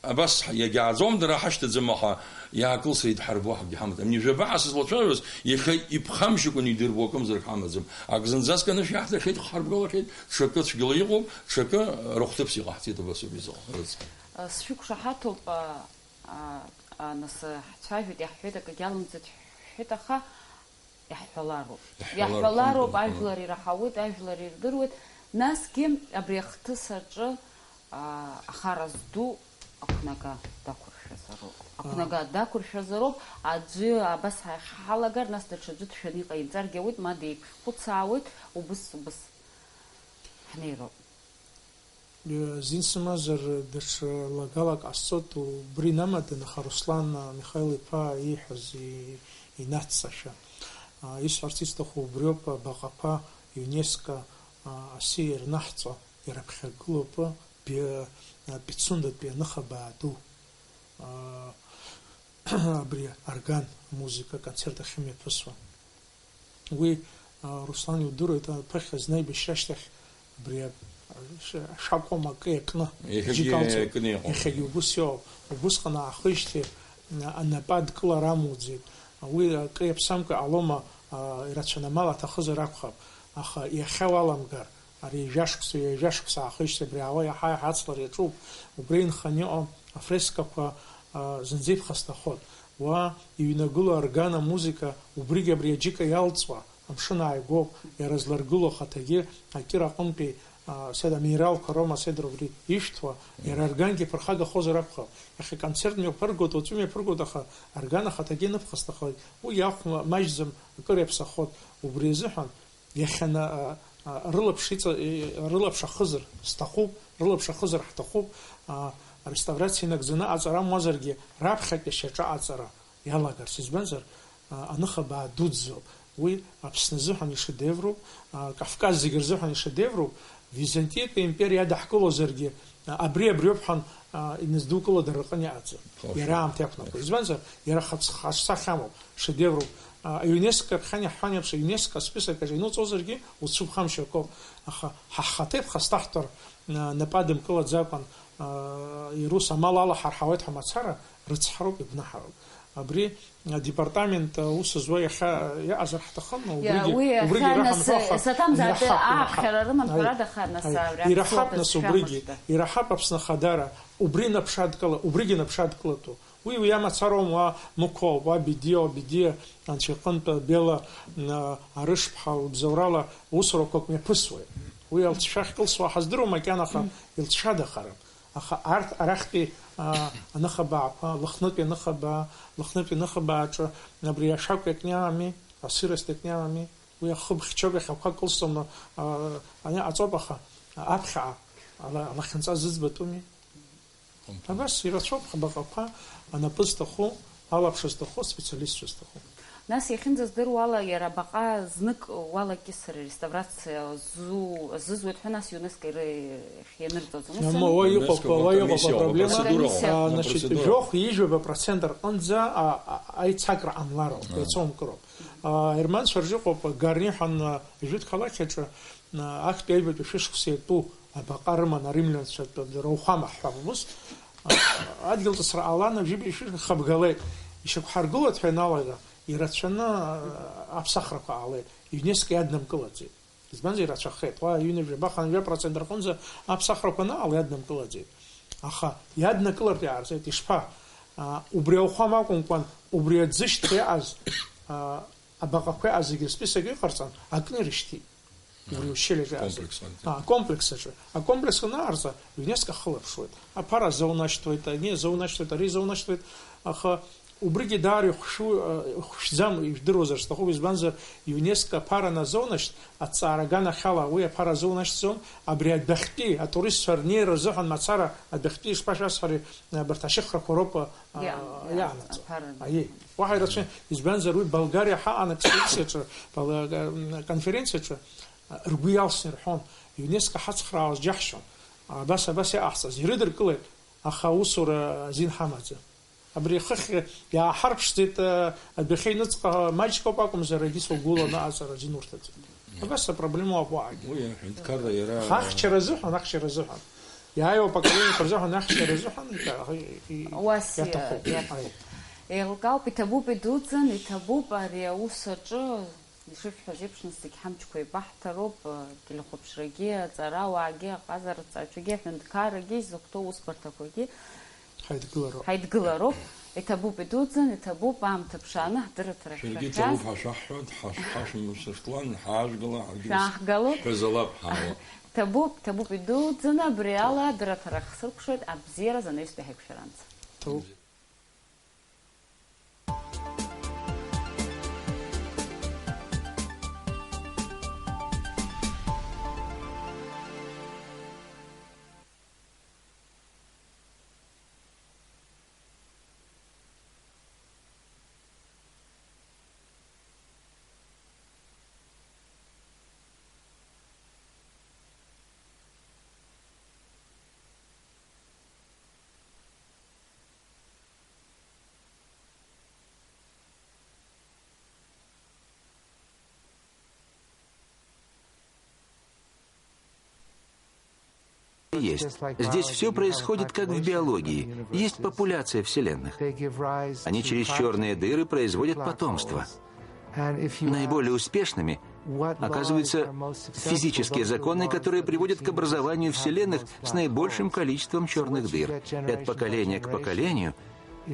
Абас иагьааӡом, дара ҳашьҭаӡам, аха иаакылсра идҳарбо ҳәагьы ҳамаӡам. Ани жәаба ҳа сызлацәажәоз, иахьа иԥхамшьакәаны идырбо акымзарак ҳамаӡам. Ак зынӡаск анышә иаҳҭахьеит, ҳхарбгалахьеит, ҽакы цәгьала иҟоуп, ҽакы рыхәҭыԥс иҟаҳҵеит, абас ауп изыҟоу. Сшәықәшаҳаҭуп, а, а, а, нас, ҳцәажәоит, иаҳҳәеит, акгьы алымҵит ҳҳәеит, аха иаҳҳәалароуп. Иаҳҳәалароуп, иаҳҳәалароуп, иаҳҳәалароуп. Ажәлар ираҳауеит, ажәлар ирдыруеит. Насгьы абри ахҭыс аҿы, аа, ахара зду ақәнага дақәыршәазароуп. Ақәнага дақәыршәазароуп, аӡәы абас ҳа-, ҳалагар, нас даҽаӡәы дшәаны иҟаимҵаргьы ауеит, ма деиԥхьхәыцаауеит, убыс, убыс ҳнеироуп. Зин сымазар, даҽа лагала ҟасҵоит, убри инамаданы, аха Руслан Михаил-иԥа ииҳәаз и-, инацҵашәа. А, исҳәарц исҭаху убриоуп, абаҟақәа ЮНЕСКО, а, асиа ирнаҳҵо, ираԥхьагылоуп, би-, а, Пицундатәи аныхабаа ду, а, абри аорган музыка концерт ахьымҩаԥысуа. Уи, а, Руслан, иудыруеит, а, ԥыхьа зны аибашьра ашьҭахь абри, а, ш-, ашәакәам акы иакны, иахьагьы џьыка алҵуеит. Иакны иҟоуп. Иахьагьы убыс иоуп. Убысҟан аахижьҭеи, а, анапы адкылара амуӡеит. Уи акы иаԥсамкәа иҟалома, а, ирацәаны амал аҭахызар акәхап. Аха иахьа уаламгар, ари ҩажәа шықәса, ҩажәа шықәса аахижьҭеи абри аауа иаҳа-иаҳа аҵлара иаҿуп. Убра инханы иҟоу афрескақәа, а, зынӡа иԥхасҭахоит. Уа иҩнагылоу аорган амузыка, убригь абри аџьыка иалҵуа, амшын ааигәоуп, иара зларгыло ахаҭагьы акир аҟынтәи, а, седа аминералқәа роума, седра убри ишәҭуа, иара аоргангьы ԥырхагахозар акәхап. Иахьа аконцерт мҩаԥыргоит, уаҵәы мҩаԥыргоит, аха аорган ахаҭагьы ианыԥхасҭахоит, уи иахәма-, маҷӡам, акыр иаԥсахоит. Убри азыҳәан, Иахьа на-, а, а, рылаԥш иҵа-, и-, рылаԥш ахызар сҭахуп, рылаԥш ахызар ҳҭахуп, а, ареставрациа инагӡаны аҵара амуазаргьы, раԥхьатәи ашьаҿа аҵара иалагарц, избанзар, а, аныхабаа дуӡӡоуп. Уи Аԥсны азыҳәан ишедевруп, а, Кавказ зегьы рзыҳәан ишедевруп, Византиатәи аимпериа иадаҳкылозаргьы, а, абри абриоуп ҳәан, а, иназдукыло дара рҟны иҟаӡам. Иара аамҭа иақәнакуеит. Избанзар, иара хац-, хаҿсахьа амоуп, шедевруп. А, ЮНЕСКО аԥхьан иаҳҳәон еиԥш, ЮНЕСКО асписок аҿы иныҵозаргьы уцәыԥхамшьакоуп. Аха ҳа ҳхаҭа иԥхасҭаҳтәыр, а, напы адымкылаӡакәан, а, ирус амал ала ҳарҳауеит ҳәа мацара, рыцҳароуп, игәнаҳароуп. Абри адепартамент аус зуа иахьа иаҟазар ҳҭахын, убригьы, уи убригьы иахьа ираҳамҳәо, нас, аха саҭамзаатәы ираҳҳап, ааԥхьара рымам, ҳәарада, аха, нас, аи, ареакциа ираҳҳап, нас, убригьы, даҽшәамыршҭа. Ираҳҳап Аԥсны Ахадара, убри наԥшадкыла, убригьы наԥшадкылатәу. Уи, уи амацароума, уа Мықәоу, уа Бедиа, уа Бедиа, анцәа иҟынтә Бела, м, Арышԥҳа лыбзоурала усурақәак мҩаԥысуеит. Уи алҵшәа ахькылсуа ҳаздыруам макьана, аха илҵшәадахарым. Аха арҭ арахьтәи, а, аныхабаақәа, Лыхнытәи аныхабаа, Лыхнытәи аныхабааҿы абри ашәақә иакны иамами, асырость иакны иамами, уи ахыб хьчоуп, иахьақәа кылсуама, а, ани аҵоуп, аха аԥхьаҟа ала-, алахьынҵа зыӡбатәуми? Абас ирацәоуп ҳбаҟақәа, анапы зҭаху, алаԥш зҭаху, аспециалистцәа зҭаху. Нас иахьынӡаздыруа ала, иара абаҟа знык уалакьысыр, реставрациа зу-, зызуеит ҳәа, нас ЮНЕСКО иры-, ианырҵоз, ус Мама, ами? Уа иҟоуп, ЮНЕСКО уа иҟоуп акомиссиа, апроблема, апроцедура. А, значит, Апроцедура. Жәохә ижәаба процент рҟынӡа, а, а, аицакра ҟамлароуп, А. Иацоумкыроуп. А, германцәа рҿы ыҟоуп, Гарни ҳәа, а, жәытә қалақь аҿы, а, актәи аҩбатәи шәышықәса иатәу абаҟа рыман аримлианцәа, раухәама ҳҳәап, убыс, а, адгьыл ҵысра ҟалан, ажәибжь шәышықәса хыбгалеит. Ишьақәҳаргылоит ҳәа ианалага, ирацәаны, а, аԥсахрақәа ҟалеит. ЮНЕСКО иаднамкылаӡеит. Избанзар, ирацәахеит. Уа ҩынҩажәаба, хынҩажәа процент рҟынӡа аԥсахрақәа анаҟала иаднамкылаӡеит. Аха иаднакылартә иаарҵеит. Ишԥа? А, убри ауахәама акәымкәан, убри аӡышьҭра иаҟаз, а, абаҟақәа иаҟаз зегьы рсписок иҟарҵан, акны ирышьҭит. Убри аучилиаҿы иаҟаз. Комплекс аҿы. А, акомплекс аҿы. Акомплекс анаҟарҵа, ЮНЕСКО ахылаԥшуеит. Аԥара азоунашьҭуеит, ани азоунашьҭуеит, ари азоунашьҭуеит. Аха убригьы даара ихәшәу-, ихәшәӡам, ижәдыруазар сҭахуп, избанзар, ЮНЕСКО аԥара аназоунашьҭ, аҭҵаара аганахьала уи аԥара азоунашьҭӡом, абри адәахьтәи атуристцәа рнеира рзыҳәан мацара адәахьтәи ишԥашәасҳәари, абарҭ ашьыхрақәа роуп, а, Иа-, иа-, иаанаҵо. Аԥара. Аиеи. Уаҳа ирацәаҩ, избанзар, уи Болгариа ҳаҟан аекспедициаҿы, Бал-, а, конференциаҿы, а, ргәы иалсны ирҳәон, ЮНЕСКО ҳацхраауаз џьаҳшьон, абас, абас иҟаҳҵаз, ирыдыркылеит, аха аусура азин ҳамаӡам. Абри хыхь иааҳарԥшӡеит, а, адәахьы аҩныҵҟа маҷк ауп акәымзар, егьыс угәыланы аҟаҵара азин урҭаӡам. Абас апроблема уаҟагь. Уи аҳәынҭқарра иара Ахьчара азыҳәан, ахьчара азыҳәан. Иааиуа апоколениеқәа рзыҳәан ахьчара азыҳәан иҭа-, и-, Уас иаҭахуп. Иаҭахуп. Еилкаауп, иҭабуп, идуӡӡан, иҭабуп ари аус аҿы, ишышәҳәаз еиԥш, нас зегь ҳамчқәа еибаҳҭароуп, телехәаԥшрагьы, аҵарауаагьы, аҟазара рҵаҩцәагьы, аҳәынҭқаррагьы, изыхәҭоу аусбарҭақәагьы. Ҳаидгылароуп. Ҳаидгылароуп, иҭабуп, идуӡӡан, иҭабуп, аамҭа ԥшааны ҳдырраҭара Шәаргьы ҳшәахьаз. Иҭабуп, ҳашәаҳҳәоит, ҳаш-, ҳашәымшьыртлан, ҳаажәгала, ҳаргьы Шәааҳгало. Шәазалап, ҳаауа. Ҭабуп, ҭабуп, идуӡӡаны абри ала адырраҭара хсыркәшоит, абзиараз анаҩстәи ҳаиқәшәаранӡа. Ҭоуп. Есть. Здесь все происходит как в биологии. Есть популяция вселенных. Они через черные дыры производят потомство. Наиболее успешными оказываются физические законы, которые приводят к образованию вселенных с наибольшим количеством черных дыр. И от поколения к поколению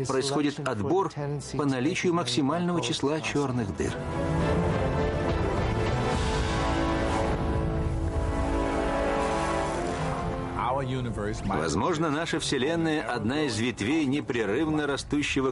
происходит отбор по наличию максимального числа черных дыр. Возможно, наша Вселенная — одна из ветвей непрерывно растущего